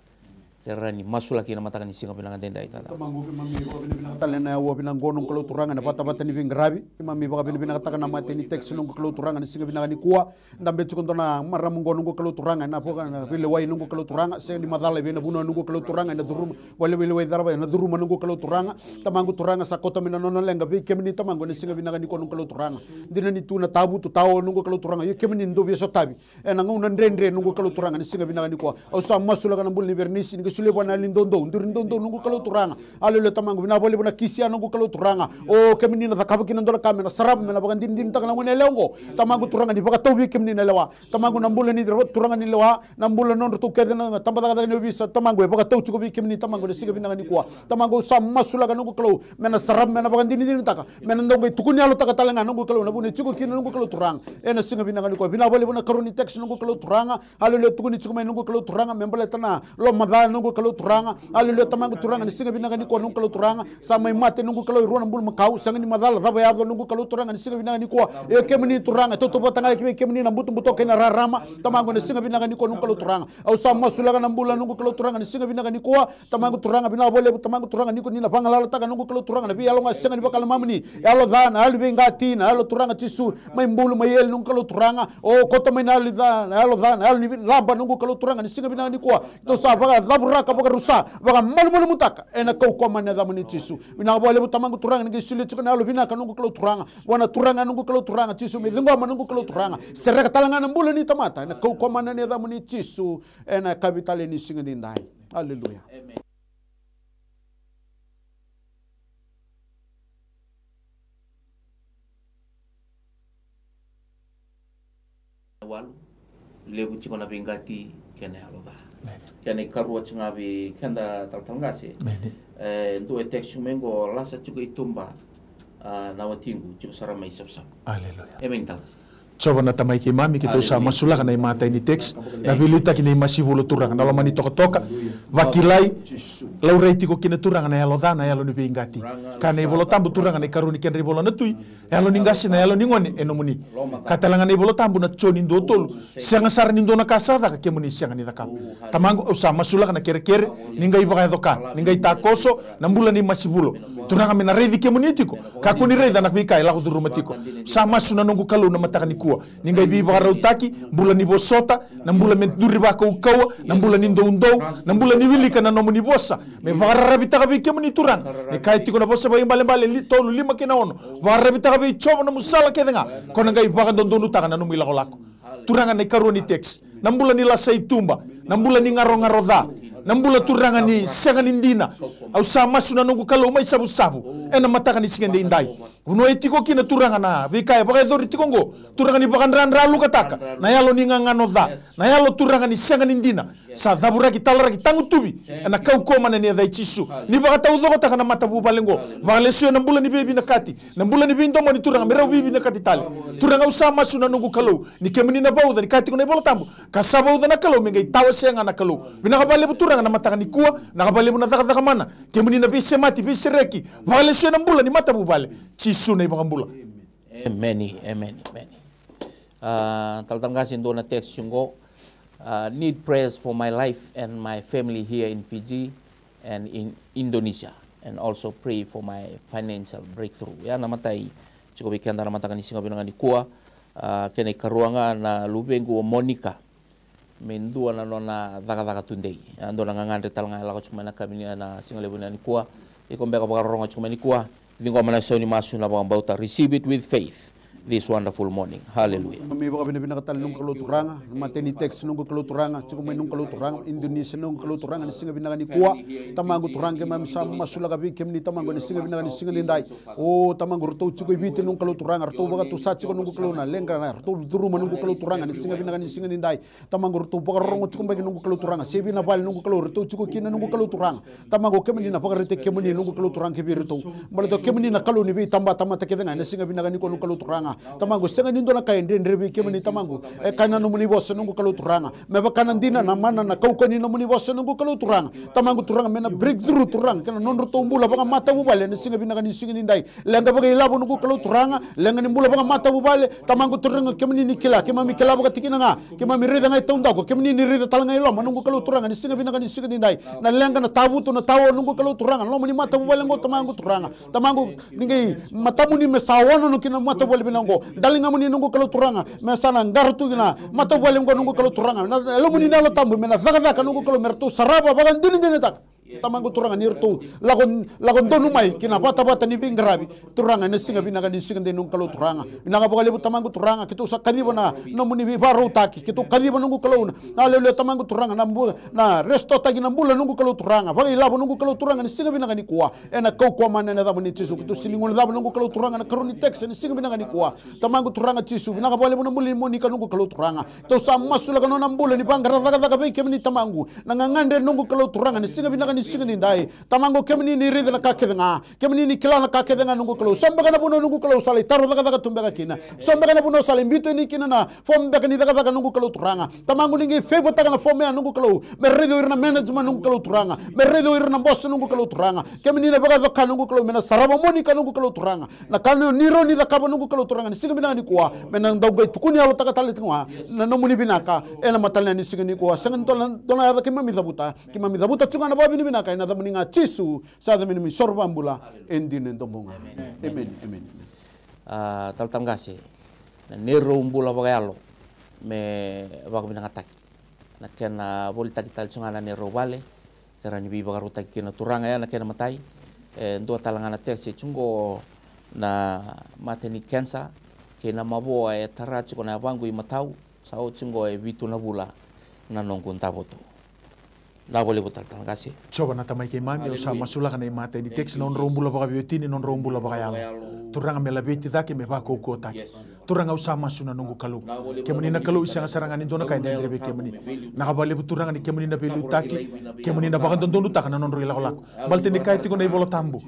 Ke rawa ni masulaki na mataka ni siga vinaka daidai, tata. Tamaqu, keimami vakavinavinaka tale na aua vinaka qo, noqu Kalou Turaga, ena vatavata ni veiqaravi. Keimami vakavinavinakataka na matai ni text, noqu Kalou Turaga, na siga vinaka nikua. Dabe tiko dua na marama qo, noqu Kalou Turaga, ena vaka na veilewai, noqu Kalou Turaga, sega ni macala i vei na vanua, noqu Kalou Turaga, ena curuma, vale veilewai cava ena curuma, noqu Kalou Turaga. Tamaqu Turaga, sa kauta mai na nona leqa vei kemuni, tamaqu, ena siga vinaka nikua, noqu Kalou Turaga. Dina ni tu na tavutu tao, noqu Kalou Turaga, io kemuni dou via sotavi ena gauna dredre, noqu Kalou Turaga, ni siga vinaka nikua. Au sa masulaka na bula ni Verenisi, ni qai solia vua na yalo ni doudou, duri doudou, noqu Kalou Turaga. Aleluya, tamaqu, vinaka vakalevu na kisi ya, noqu Kalou Turaga. O kemuni na cakava kina dua na ka me na sarava, me na vakadinadinataka na goneyalewa oqo. Tamaqu Turaga, ni vakatau vei kemuni na lewa. Tamaqu, na bula ni ra-, turaga ni lewa, na bula nodratou kece na tabacakacaka ni ovisa, tamaqu, e vakatau tiko vei kemuni, tamaqu, ena siga vinaka nikua. Tamaqu, au sa masulaka, noqu Kalou, me na sarava, me na vakadinadinataka, me na dau qai tukuni yalotaka tale ga, noqu Kalou, na vanua e tiko kina, noqu Kalou Turaga. Ena siga vinaka nikua, vinaka vakalevu na karua ni text, noqu Kalou Turaga. Aleluya, tukuni tiko mai, noqu Kalou Turaga, me baleta na lomaca, noqu Kalou Turaga. Aleluya, tamaqu Turaga, ni siga vinaka nikua, noqu Kalou Turaga. Sa mai mate, noqu Kalou, e rua na bulumakau, sega ni macala cava e yaco, noqu Kalou Turaga, ni siga vinaka nikua. E kemuni Turaga, e tautauvata ga vei kemuni na butobuto kei na rarama. Tamaqu, ena siga vinaka nikua, noqu Kalou Turaga. Au sa masulaka na bula, noqu Kalou Turaga, ni siga vinaka nikua. Tamaqu Turaga, vinaka vakalevu, tamaqu Turaga, ni ko ni na vagalalataka, noqu Kalou Turaga, na veiyalo ga sega ni vakalomamuni. Yalo ca, na yalo ni veiqati, na yalo Turaga Jisu, mai bulu, mai eli, noqu Kalou Turaga. O, kauta mai na yalo ca, na yalo ca, na yalo ni veilaba, noqu Kalou Turaga, ni siga vinaka nikua. Tou sa vakacavuraka, vakarusa, vakamalumalumutaka ena kaukaua mana ni yacamuni Jisu. Vinaka vakalevu, tamaqu Turaga, ni qai solia tiko na yalo vinaka, noqu Kalou Turaga, vua na turaga, noqu Kalou Turaga Jisu, me ciqoma, noqu Kalou Turaga. Sereka tale ga na bula ni tamata ena kaukaua mana ni yacamuni Jisu. Ena yakavi tale ni siga nidai. Aleluya. Walu, levu tiko na veiqati kei na yalo ca. Kena ikarua tiko ga vei keda talatala qase. E dua e text tiko mai qo, lasa tiko i tuba, a, na watiqu tiko sara mai Savusavu. Aleluya. Emeni, talatala qase. Jiova na Tamai keimami, keitou sa masulaka na imatai ni text, na veiliutaki ni masi vulo Turaga, na loma ni tokatoka, vakilai, laurai tiko kina Turaga na yalo ca, na yalo ni veiqati. Kaya na iVola Tabu Turaga na ikarua ni kedra ivola na Tui, yalo ni qase, na yalo ni gone e nomuni. Kaya tale ga na iVola Tabu na Joni dua tolu, sega sara ni dua na ka sa caka kemuni sega ni cakava. Tamaqu, au sa masulaka na kerekere ni qai vakayaco ka, ni qai takoso na bula ni masi vulo. Turaga, me na raici kemuni tiko, kakua ni raica na veika e lako curuma tiko. Sa masu na noqu Kalou na mataka nikua, ni qai veivakarautaki, bula ni vosota, na bula me duri vakaukauwa, na bula ni doudou, na bula ni wilika na nomuni vosa. Me vakararavitaka vei kemuni Turaga. Me kaya tiko na Vosa Vakaibalebale li-, tolu, lima kei na ono. Vakararavitaka vei Jiova nomu sala kece ga, ko na qai vakadodonutaka na nomu ilakolako. Turaga, na ikarua ni text, na bula ni lasa i tuba, na bula ni garogaro ca, na bula, Turaga, ni sega ni dina. Au sa masu na noqu Kalou mai Savusavu ena mataka ni siga edaidai. Vanua e tiko kina, Turaga, na veika e vakayacori tiko oqo, Turaga, ni vakadradralukataka na yalo ni gagano ca, na yalo, Turaga, ni sega ni dina. Sa cavuraki, talaraki, tagutuvi ena kaukaua mana ni yaca i Jisu. Ni vakataucokotaka na matavuvale oqo. Vakalesuya na bula ni veivinakati, na bula ni veidomoni, Turaga, me rau veivinakati tale. Turaga, au sa masu na noqu Kalou, ni kemuni na vauca, ni kaya tiko na iVola Tabu, ka sa vauca na Kalou me qai tawasea ga na Kalou. Vinaka vakalevu Turaga na mataka nikua, vinaka vakalevu na cakacaka mana. Kemuni na veisemati, veisereki, vakalesuya na bula ni matavuvale. Jisu na iVakabula. Emeni, emeni, emeni. A, talatala qase, dua na text tiko qo. A, need prayers for my life and my family here in Fiji and in Indonesia, and also pray for my financial breakthrough. Ya na matai tiko vei keda na mataka ni siga vinaka nikua. A, kena ikarua ga na luvequ o Monica. Me dua na nona cakacaka tudei. A, dua na gagadre tale ga e lako tiko mai na kami ni, na siga levu nikua. Iko beka vakarorogo tiko mai nikua, ciqoma na sau ni masu na vakabauta. Receive it with faith this wonderful morning. Hallelujah. Keimami vakavinavinaka tale, noqu Kalou Turaga, na matai ni text, noqu Kalou Turaga, tiko mai, noqu Kalou Turaga, Indonesia, noqu Kalou Turaga, na siga vinaka nikua. Tamaqu Turaga, keimami sa masulaka vei kemuni, tamaqu, na siga vinaka ni siga edaidai. O tamaqu, ratou tiko i Viti, noqu Kalou Turaga, ratou vakatusa tiko, noqu Kalou, na leqa, ratou curuma, noqu Kalou Turaga, na siga vinaka ni siga edaidai. Tamaqu, ratou vakarorogo tiko beka, noqu Kalou Turaga, se vei na vale, noqu Kalou, ratou tiko kina, noqu Kalou Turaga. Tamaqu, kemuni na vakaraitaki kemuni, noqu Kalou Turaga, kei vei iratou. Baleta kemuni na Kalou ni veitabatamata kece ga, ena siga vinaka nikua, noqu Kalou Turaga. Tamaqu, sega ni dua na ka e dredre vei kemuni Tamaqu. E kaya na nomuni vosa noqu Kalou Turaga, me vaka na dina, na mana, na kaukauwa ni nomuni vosa noqu Kalou Turaga. Tamaqu Turaga, me na breakthrough Turaga kei na nodratou bula vakamatavuvale ena siga vinaka ni siga nidai. Leqa vakailavo noqu Kalou Turaga, leqa ni bula vakamatavuvale. Tamaqu Turaga, kemuni ni kila, keimami kila vakatikina ga, keimami raica ga e taudaku, kemuni ni raica tale ga e loma noqu Kalou Turaga ena siga vinaka ni siga nidai. Na leqa, na tavutu, na tawa noqu Kalou Turaga, loma ni matavuvale oqo Tamaqu Turaga. Tamaqu, ni qai matamuni me sa wanono ki na matavuvale vinaka oqo. Daligamuni noqu Kalou Turaga, me sa na qara tu ki na matavuvale oqo noqu Kalou Turaga. Na Yalomuni na Yalo Tabu me na cakacaka noqu Kalou, me ratou sarava vakadinadinataka. Tamaqu Turaga, ni ratou lako, lako donu mai ki na vatavata ni veiqaravi Turaga ena siga vinaka ni siga nidai noqu Kalou Turaga. Vinaka vakalevu Tamaqu Turaga, keitou sa kaciva na nomuni veivakarautaki, keitou kaciva noqu Kalou na, aleluya Tamaqu Turaga, na bu-, na restore-taki na bula noqu Kalou Turaga, vakailavo noqu Kalou Turaga ena siga vinaka nikua. Ena kaukauwa mana ena yacamuni Jisu, keitou sega ni guilecava noqu Kalou Turaga na karua ni text ena siga vinaka nikua. Tamaqu Turaga Jisu, vinaka vakalevu na bula nei Monika noqu Kalou Turaga. Tou sa masulaka na nona bula ni vaqara cakacaka vei kemuni Tamaqu. Na gagadre noqu Kalou Turaga ena siga vinaka ni siga nidai. Tamaqu, kemuni ni raica na ka kece ga. Kemuni ni kila na ka kece ga noqu Kalou. So beka na vanua noqu Kalou sa lai taro cakacaka tu beka kina. So beka na vanua sa lai biuta yani kina na form beka ni cakacaka noqu Kalou Turaga. Tamaqu, ni qai favour-taka na form ya noqu Kalou. Me raici o ira na management noqu Kalou Turaga. Me raici o ira na boss noqu Kalou Turaga. Kemuni na vakacoka noqu Kalou, me na sarava Monika noqu Kalou Turaga. Na ka ni rawa ni cakava noqu Kalou Turaga ena siga vinaka nikua, me na dau qai tukuni yalotaka tale tiko ga na nomuni vinaka ena mataka ni siga nikua. Sega ni dua na, dua na yaca keimami cavuta, keimami cavuta tiko ga na vakavinavinaka ena yacamuni ga Jisu, sa yaca me neimami isoro vakabula e dina e domo ga. Emeni, emeni, emeni. A, talatala qase, na neirau bula vakayalo me vakavinakataki. Na kena volitaki tale tiko ga na neirau vale, ke rawa ni veivakarautaki kina Turaga ya na kena matai. E dua tale ga na text e tiko qo, na mate ni kenisa kei na mavoa e tara tiko na yavaqu imatau, sa oti qo e vitu na vula na noqu davo tu. Vinaka vakalevu talatala qase. Jiova na Tamai keimami, au sa masulaka na imatai ni text, na nodrau bula vakaveiwatini, na nodrau bula vakayalo. Turaga, me laveti cake, me vakaukauwataki. Turaga, au sa masu na noqu Kalou. Kemuni na Kalou, e sega sara ga ni dua na ka e dredre vei kemuni. Vinaka vakalevu Turaga ni kemuni na veiliutaki, kemuni na vakadodonutaka na nodrau ilakolako. Baleta ni kaya tiko na iVola Tabu,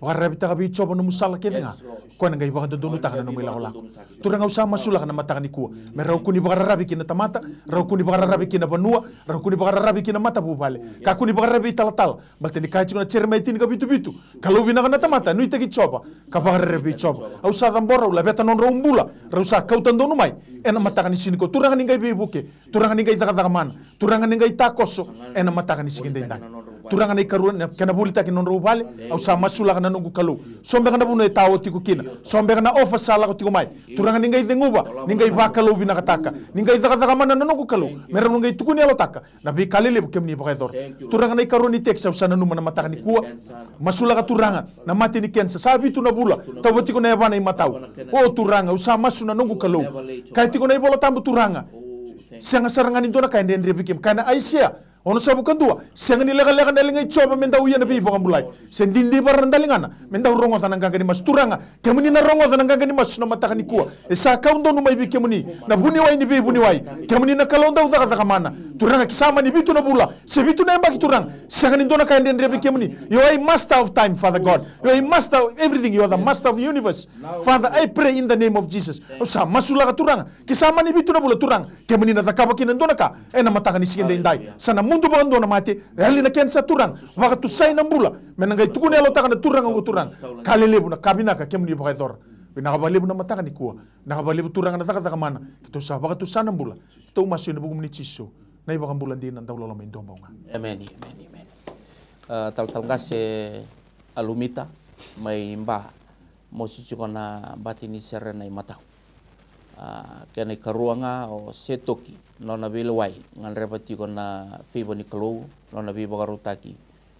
vakararavitaka vei Jiova nomu sala kece ga, o koya na qai vakadodonutaka na nomu ilakolako. Turaga, au sa masulaka na mataka nikua, me rawa ni vakararavi ki na tamata, rawa ni vakararavi ki na vanua, rawa ni vakararavi ki na matavuvale, ka rawa ni vakararavi italatala. Baleta ni kaya tiko na Jeremaia tinikavitu vitu, Kalou vinaka na tamata, nuitaki Jiova, ka vakararavi vei Jiova. Au sa cabora, au laveta nodrau bula, rau sa kauta donu mai ena mataka ni siga nikua. Turaga, ni qai veivuke, Turaga, ni qai cakacaka mana, Turaga, ni qai takoso ena mataka ni siga edaidai. Turaga, na ikarua, na kena volitaki na nodrau vale, au sa masulaka na noqu Kalou. So beka na vanua e tao tiko kina, so beka na offer sa lako tiko mai. Turaga, ni qai ceguva, ni qai vakalouvinakataka, ni qai cakacaka mana na noqu Kalou, me rau na qai tukuni yalotaka na veika lelevu kemuni vakayacora. Turaga, na ikarua ni text au sa nanuma na mataka nikua. Masulaka Turaga, na mate ni kenisa, sa vitu na vula, tauva tiko na yavana imatau. O Turaga, au sa masu na noqu Kalou. Kaya tiko na iVola Tabu Turaga, sega sara ga ni dua na ka e dredre vei kemuni. Kaya na Aisea onosagavulu ka dua, sega ni lekaleka na liga i Jiova me dau ia na veivakabulai, se didivara na daligana me dau rogoca na qaqa ni masu. Turaga, kemuni na rogoca na qaqa ni masu na mataka nikua. E sa kau donu mai vei kemuni na vuniwai ni veivuniwai. Kemuni na Kalou dau cakacaka mana. Turaga, ke sa mani vitu na vula se vitu na yabaki Turaga, sega ni dua na ka e dredre vei kemuni. You are a master of time, Father God. You are a master of everything. You are the master of universe. Father, I pray in the name of Jesus. Au sa masulaka Turaga, ke sa mani vitu na vula Turaga, kemuni na cakava kina e dua na ka ena mataka ni siga edaidai. Sa na mudu vakadua na mate, yali na kenisa Turaga, vakatusai na bula, me na qai tukuni yalotaka na turaga oqo Turaga. Ka lelevu, na ka vinaka kemuni vakayacora. Vinaka vakalevu na mataka nikua. Vinaka vakalevu Turaga na cakacaka mana. Keitou sa vakatusa na bula, keitou masu ena vukumuni Jisu, na iVakabula dina, dauloloma, daubau ga. Emeni, emeni, emeni. A, talatala qase Alumita mai Ba, mosi tiko na bati ni sere na imatau. A, kena ikarua ga o Setoki, nona veilewai, gadreva tiko na favour ni Kalou, nona veivakarautaki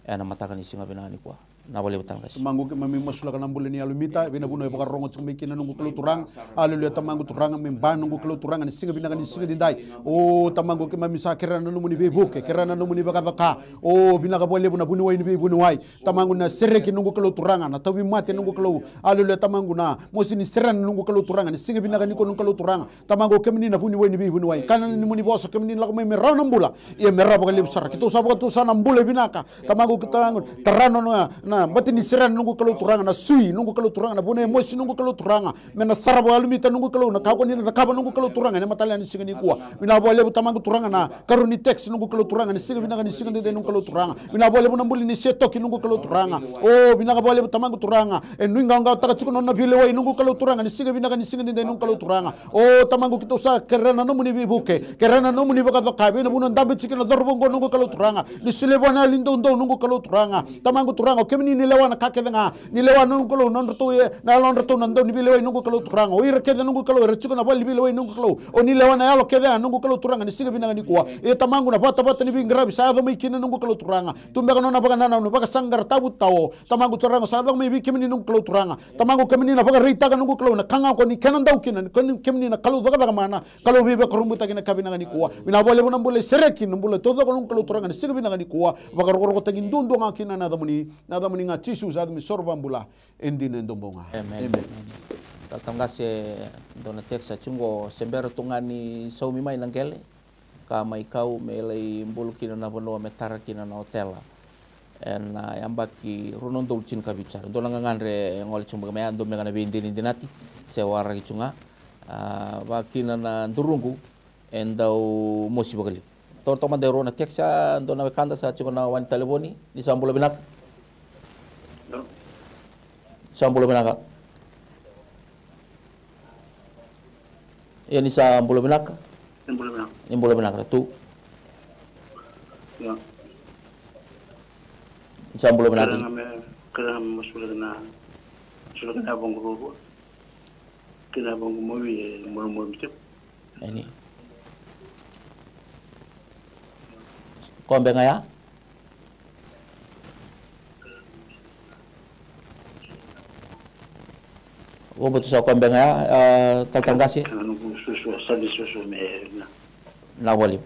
ena mataka ni siga vinaka nikua. Vinaka vakalevu talatala qase. Tamaqu, keimami masulaka na bula nei Alumita, vei na vanua e vakarorogo tiko mai kina noqu Kalou Turaga. Aleluya, Tamaqu Turaga, mai Ba noqu Kalou Turaga, ni siga vinaka ni siga edaidai. O Tamaqu, keimami sa kerea na nomuni veivuke, kerea na nomuni vakacoka. O, vinaka vakalevu na vuniwai ni veivuniwai. Tamaqu, na sereki noqu Kalou Turaga, na tauvimate noqu Kalou. Aleluya, Tamaqu, na mosi ni sere noqu Kalou Turaga, ni siga vinaka nikua noqu Kalou Turaga. Tamaqu, kemuni na vuniwai ni veivuniwai. Kaya na nomuni vosa, kemuni na lako mai me rawa na bula, ia me rawa vakalevu sara. Keitou sa vakatusa na bula e vinaka. Tamaqu, keitou tara na, na, bati ni sere na noqu Kalou Turaga, na sui noqu Kalou Turaga, na vuna e mosi noqu Kalou Turaga, me na sarava yalomita noqu Kalou na ka ko ni na cakava noqu Kalou Turaga ena mataka ni siga nikua. Vinaka vakalevu Tamaqu Turaga na karua ni text noqu Kalou Turaga ena siga vinaka ni siga daidai noqu Kalou Turaga. Vinaka vakalevu na bula ni se toki noqu Kalou Turaga. O vinaka vakalevu Tamaqu Turaga, e nuiqawaqawataka tiko na nona veilewai noqu Kalou Turaga ena siga vinaka ni siga daidai noqu Kalou Turaga. O Tamaqu keitou sa kerea na nomuni veivuke, kerea na nomuni vakacoka vei na vanua dabe tiko na cauravou oqo noqu Kalou Turaga. Ni solia vua na yalo ni doudou noqu Kalou Turaga. Tamaqu Turaga o kemuni ni lewa na ka kece ga. Ni lewa noqu Kalou na nodratou e, na yalodratou na dau ni veilewai noqu Kalou Turaga. O ira kece noqu Kalou era tiko na vale ni veilewai noqu Kalou, o ni lewa na yalo kece ga noqu Kalou Turaga ni siga vinaka nikua. E Tamaqu na vatavata ni veiqaravi sa yaco mai kina noqu Kalou Turaga. Tu beka nona vakanananu, vakasaqara, tavuta o Tamaqu Turaga, sa yaco mai vei kemuni noqu Kalou Turaga. Tamaqu kemuni na vakaraitaka noqu Kalou na ka ga ko ni kena dau kina, ni kemuni na Kalou cakacaka mana, Kalou veivakurabuitaki na ka vinaka nikua. Vinaka vakalevu na bula e sereki, na bula taucoko noqu Kalou Turaga na siga vinaka nikua. Vakarokorokotaki duadua ga kina na yacamuni, na yacamuni ga Jisu sa yaco me soro vakabula. E dina e dua bau ga. Amen. Amen. Talatala qase, dua na text sa tiko qo, se bera tu ga ni saumi mai na qele ka mai kau me lai bulu kina na vanua me tara kina na otela ena yabaki rua na udolu tinikavitu sara. Dua na gagadre e gole tiko beka mai ya, dua beka na veidinadinati se waraki tu ga. A, vakakina na duruqu e dau mosi vakalevu. Toro toka mada e rua na text, a dua na wekada sa tiko na wani talevoni. Ni sa bula vinaka. Sa bula vinaka. Ia ni sa bula vinaka. Ni bula vinaka. Ni bula vinaka tu. Ia. Ni sa bula vinaka. Kila na me, kila na me masulaka na, masulaka na vangu rua. Kila na vangu mawi e mura mura mitiko. Eni. Koya beka ga ya. Vabauta sa koya beka ga ya, a, talatala qase. Vinaka vakalevu.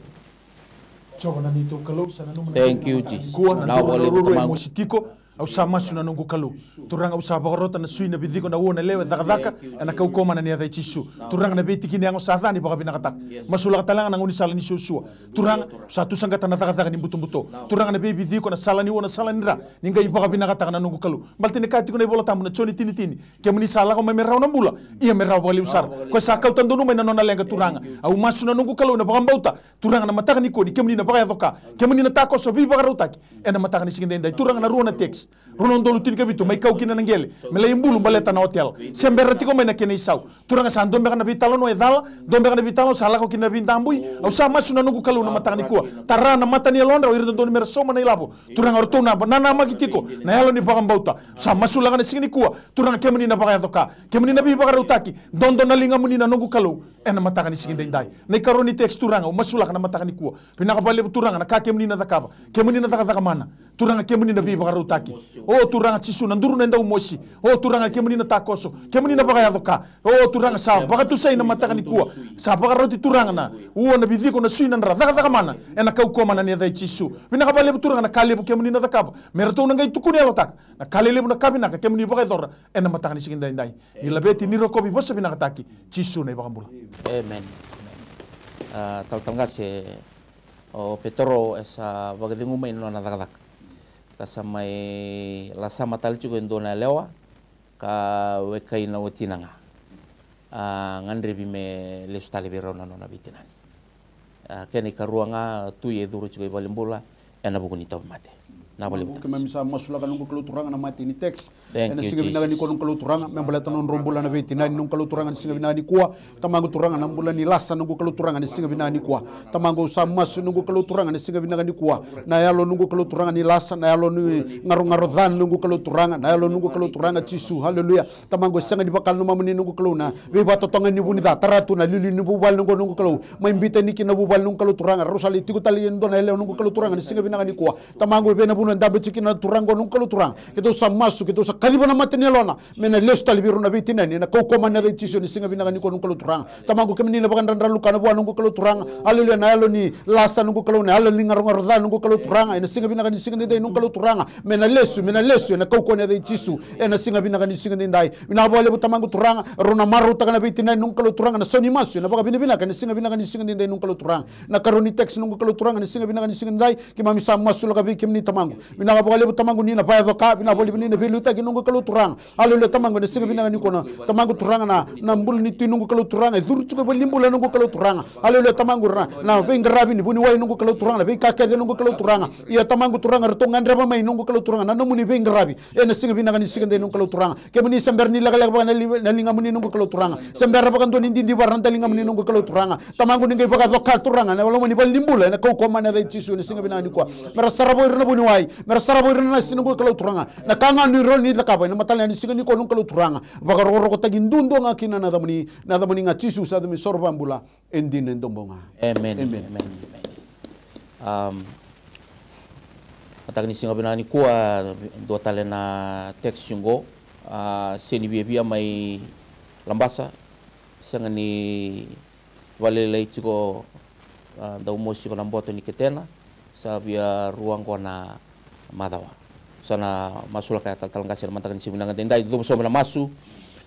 Jiova na neitou Kalou, sa nanuma na siga na mataka nikua, na duru na ruarua e mosi tiko. Au sa masu na noqu Kalou. Turaga, au sa vakarota na sui, na viciko, na uo, na lewe, cakacaka ena kaukauwa mana ni yaca i Jisu. Turaga, na veitikina yago sa ca ni vakavinakataka. Masulaka tale ga na gaunisala ni suasua. Turaga, au sa tu saqata na cakacaka ni butobuto. Turaga, na veiviciko, na sala ni uo, na sala ni dra, ni qai vakavinakataka na noqu Kalou. Baleta ni kaya tiko na iVola Tabu na Joni tinitini, kemuni sa lako mai me rawa na bula, ia me rawa vakalevu sara. Koya sa kauta donu mai na nona leqa, Turaga. Au masu na noqu Kalou ena vakabauta, Turaga, na mataka nikua ni kemuni na vakayaco ka, kemuni na takoso veivakarautaki ena mataka ni siga daidai. Turaga, na rua na text, rua na udolu tinikavitu, mai kau kina na qele me lai bulu baleta na hotel. Se bera tiko mai na kena isau. Turaga, sa dua beka na veitalanoa e cala, dua beka na veitalanoa sa lako kina na veidabui. Au sa masu na noqu Kalou na mataka nikua, tara na mata ni yalodra o ira dodonu mera sauma na ilavo. Turaga, o ratou na nanamaki tiko na yalo ni vakabauta. Sa masulaka na siga nikua, Turaga, kemuni na vakayaco ka, kemuni na veivakarautaki. Dodo na ligamuni na noqu Kalou ena mataka ni siga daidai. Na ikarua ni text, Turaga, au masulaka na mataka nikua. Vinaka vakalevu Turaga na ka kemuni na cakava. Kemuni na cakacaka mana. Turaga, kemuni na veivakarautaki. O Turaga Jisu, na duru na dau mosi. O Turaga, kemuni na takoso, kemuni na vakayaco ka. O Turaga, sa vakatusai na mataka nikua. Sa vakaroti Turaga na uo, na viciko, na sui, na dra, cakacaka mana ena kaukauwa mana ni yaca i Jisu. Vinaka vakalevu Turaga na ka levu kemuni na cakava. Me ratou na qai tukuni yalotaka na ka lelevu, na ka vinaka kemuni vakayacora ena mataka ni siga daidai. Ni laveti, ni rokovi, vosa vinakataki, Jisu na iVakabula. Amen. Amen. A, talatala qase, o Petero e sa vakacegu mai na nona cakacaka, ka sa mai lasama tale tiko e dua na yalewa ka wekai na watina ga. A, gadrevi me lesu tale vei rau na nona veitinani. A, kena ikarua ga, tui e curu tiko i valenibula ena vuku ni tauvimate. Na vale. Keimami sa masulaka noqu Kalou Turaga na mate ni text ena siga vinaka nikua noqu Kalou Turaga, me baleta na nodrau bula na veitinani noqu Kalou Turaga na siga vinaka nikua. Tamaqu Turaga, na bula ni lasa noqu Kalou Turaga na siga vinaka nikua. Tamaqu, au sa masu noqu Kalou Turaga na siga vinaka nikua, na yalo noqu Kalou Turaga ni lasa, na yalo ni garogaro ca noqu Kalou Turaga, na yalo noqu Kalou Turaga Jisu. Haleluya. Tamaqu, e sega ni vaka na nomuni noqu Kalou na veivakatotogani ni vu ni ca. Tara tu na liuliu ni vuvale noqu, noqu Kalou. Mai biuta yani kina na vuvale noqu Kalou Turaga. Rau sa lai tiko tale e dua na yalewa noqu Kalou Turaga na siga vinaka nikua. Tamaqu, e vei na vanua e dabe tiko kina na turaga noqu Kalou Turaga, keitou sa masu, keitou sa kaciva na mata ni yalona me na lesu tale vei rau na veitinani ena kaukauwa mana ni yaca i Jisu ena siga vinaka nikua noqu Kalou Turaga. Tamaqu, kemuni na vakadradraluka na vua noqu Kalou Turaga. Aleluya. Na yalo ni lasa noqu Kalou, na yalo ni garogaro ca noqu Kalou Turaga, ena siga vinaka ni siga daidai noqu Kalou Turaga, me na lesu, me na lesu ena kaukauwa ni yaca i Jisu ena siga vinaka ni siga daidai. Vinaka vakalevu Tamaqu Turaga, rau na marautaka na veitinani noqu Kalou Turaga na sau ni masu ena vakavinavinaka ena siga vinaka ni siga daidai noqu Kalou Turaga. Na karua ni text noqu Kalou Turaga ena siga vinaka ni siga daidai, keimami sa masulaka vei kemuni Tamaqu. Vinaka vakalevu Tamaqu ni na vakayaco ka, vinaka vakalevu ni na veiliutaki noqu Kalou Turaga. Aleluya Tamaqu, ena siga vinaka nikua na Tamaqu Turaga, na, na bula ni Tui noqu Kalou Turaga e curu tiko i valenibula noqu Kalou Turaga. Aleluya Tamaqu, na, na veiqaravi ni vuniwai noqu Kalou Turaga, na veika kece noqu Kalou Turaga. Ia Tamaqu Turaga, ratou gadreva mai noqu Kalou Turaga na nomuni veiqaravi. Ena siga vinaka ni siga dei noqu Kalou Turaga. Kemuni se bera ni lekaleka vaka na li-, na ligamuni noqu Kalou Turaga. Se bera vakadua ni didivara na daligamuni noqu Kalou Turaga. Tamaqu ni qai vakacoka Turaga na loma ni valenibula ena kaukauwa mana yaca i Jisu ena siga vinaka nikua. Mera sarava ira na vuniwai, mera sarava ira na nasi noqu Kalou Turaga. Na ka ga ni rawa ni cakava ena mataka ni siga nikua noqu Kalou Turaga. Vakarokorokotaki duadua ga kina na yacamuni, na yacamuni ga Jisu sa yaca me soro vakabula. E dina e dobo ga. Amen. Amen. Amen. Amen. Um, mataka ni siga vinaka nikua, dua tale na text qo, a, seni viavia mai Labasa, sega ni vakalailai tiko, a, dau mosi tiko na boto ni ketena, sa via rua qo na macawa. Sa na masulaka ya talatala qase na mataka ni siga vinaka daidai, cuva sobu na masu.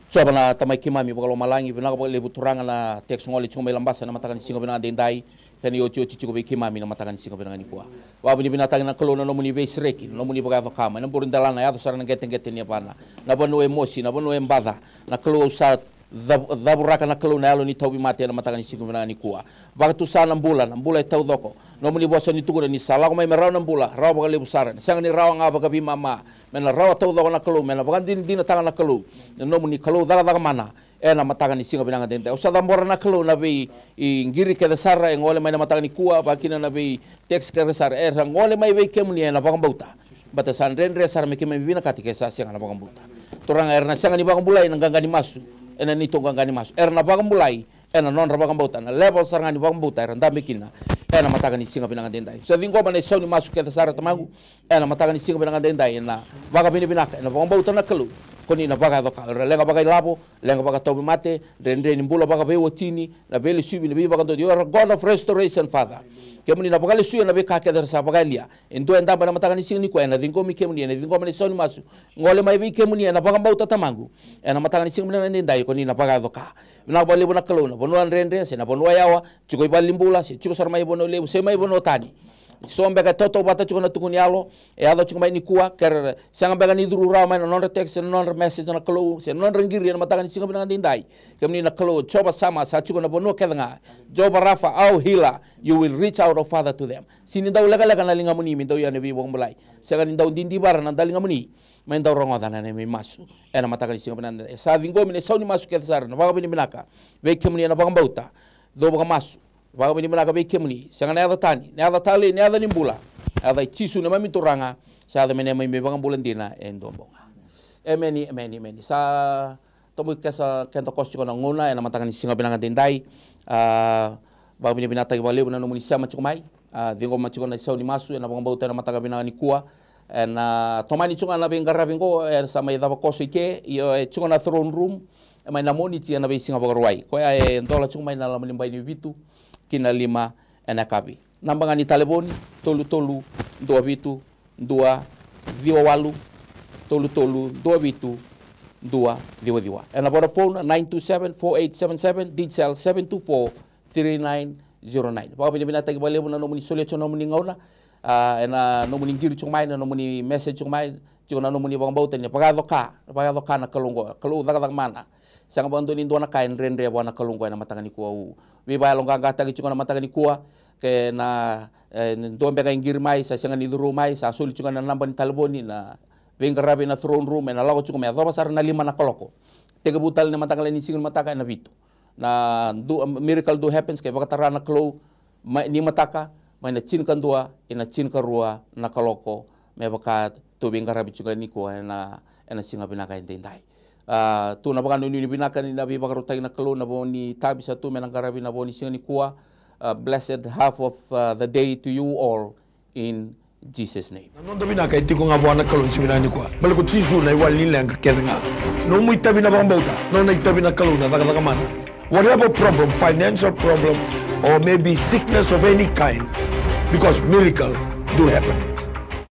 Jiova na Tamai keimami vakalomalagi, vinaka vakalevu Turaga na text gole tiko mai Labasa na mataka ni siga vinaka daidai. Kena iotioti tiko vei keimami na mataka ni siga vinaka nikua. Vakavinavinakataki na Kalou na nomuni veisereki, na nomuni vakayaco ka mai na buru delana, yaco sara na qeteqete ni yavana, na vanua e mosi, na vanua e baca. Na Kalou sa cav-, cavuraka na Kalou na yalo ni tauvimate ena mataka ni siga vinaka nikua. Vakatusa na bula, na bula e taucoko. Nomuni vosa ni tukuna ni sa lako mai me rawa na bula, rawa vakalevu sara. Sega ni rawa ga vakaveimama, me na rawa taucoko na Kalou, me na vakadinadinataka na Kalou. Na nomuni Kalou cakacaka mana, ena mataka ni siga vinaka daidai. Au sa cabora na Kalou na vei, i qiri kece sara e gole mai na mataka nikua, vakakina na vei text kece sara era gole mai vei kemuni ena vakabauta. Baleta sa dredre sara me keimami vinakati ke sa sega na vakabauta. Turaga, era na sega ni vakabulai ena qaqa ni masu, ena neitou qaqa ni masu. Era na vakabulai ena nodra vakabauta, na level sara ga ni vakabauta era dabe kina ena mataka ni siga vinaka daidai. Sa ciqoma na isau ni masu kece sara Tamaqu, ena mataka ni siga vinaka daidai, ena vakavinavinaka, ena vakabauta na Kalou. Ko ni na vakayaco ka, era leqa vakailavo, leqa vakatauvimate, dredre ni bula vakaveiwatini, na veilesuvi, na veivakadodonu. You are a God of restoration, Father. Kemuni na vakalesuya na veika kece era sa vakayalia. E dua e dabe ena mataka ni siga nikua, ena ciqomi kemuni, ena ciqoma na isau ni masu. Gole mai vei kemuni ena vakabauta Tamaqu. Ena mataka ni siga vinaka daidai, ko ni na vakayaco ka. Vinaka vakalevu na Kalou, na vanua dredre, se na vanua yawa, tiko i valenibula, se tiko sara mai vanua levu, se mai vanua tani. So beka e tautauvata tiko na tukuni yalo, e yaco tiko mai nikua, kere sega beka ni curu rawa mai na nodra text, se na nodra message na Kalou, se na nodra qiri ena mataka ni siga vinaka daidai. Kemuni na Kalou, Jiova Sama, sa tiko na vanua kece ga. Jiova Rafa, our healer, you will reach out, oh Father, to them. Sega ni dau lekaleka na ligamuni me dau ia na veivakabulai. Sega ni dau didivara na daligamuni me dau rogoca na neimami masu. Ena mataka ni siga vinaka daidai. Sa ciqomi na isau ni masu kece sara, na vakavinavinaka vei kemuni ena vakabauta. Dou vakamasu. Vakavinavinaka vei kemuni. Sega na yaca tani, na yaca talei, na yaca ni bula. Yaca i Jisu na neimami Turaga. Sa yaco me neimami Vakabula dina e dua bau ga. Emeni, emeni, emeni. Sa tomo i keda, keda koso tiko na gauna ena mataka ni siga vinaka daidai. A, vakavinavinakataki vakalevu na nomuni sema tiko mai. A, ciqoma tiko na isau ni masu ena vakabauta ena mataka vinaka nikua. Ena tomani tiko ga na veiqaravi qo, e sa mai cava koso i ke, io, e tiko na throne room, e mai na Moniti ena veisiga Vakarauwai. Koya e dola tiko mai na loma ni bai ni vitu ki na lima ena yakavi. Naba ga ni talevoni, tolu tolu dua vitu dua ciwa walu, tolu tolu dua vitu dua ciwa ciwa. Ena Vodafone, nine two seven four eight seven seven, Digicel seven two four three nine zero nine. Vakavinavinakataki vakalevu na nomuni solia tiko na nomuni gauna, a, ena nomuni qiri tiko mai, na nomuni message tiko mai, tiko na nomuni vakabauta ni vakayaco ka, vakayaco ka na Kalou oqo, Kalou cakacaka mana. Sega vakadua ni dua na ka e dredre vua na Kalou oqo ena mataka nikua. Au veivakayaloqaqataki tiko na mataka nikua, kei na, e, dua beka e qiri mai, sa sega ni curu mai, sa soli tiko na naba ni talevoni, na veiqaravi na throne room, ena lako tiko me yacova sara na lima na kaloko. Tekivu tale na mataka lailai ni siga ni mataka ena vitu. Na do, miracle do happens, ke vakatara na Kalou, mai, ni mataka, mai na tinikadua ina tinikarua na kaloko, me vaka tou veiqaravi tiko nikua ena, ena siga vinaka edaidai. A, tu na vakanuinui vinaka ni na veivakarautaki na Kalou, na vo ni tavi sa tu me na qaravi na vo ni siga nikua. A, blessed half of, uh, the day to you all in Jesus' name. Na noda vinaka e tiko ga vua na Kalou ni siga vinaka nikua. Baleta ko Jisu na iwali ni leqa kece ga. Nomu itavi na vakabauta, nona itavi na Kalou na cakacaka mana. Whatever problem, financial problem, or maybe sickness of any kind, because miracle do happen.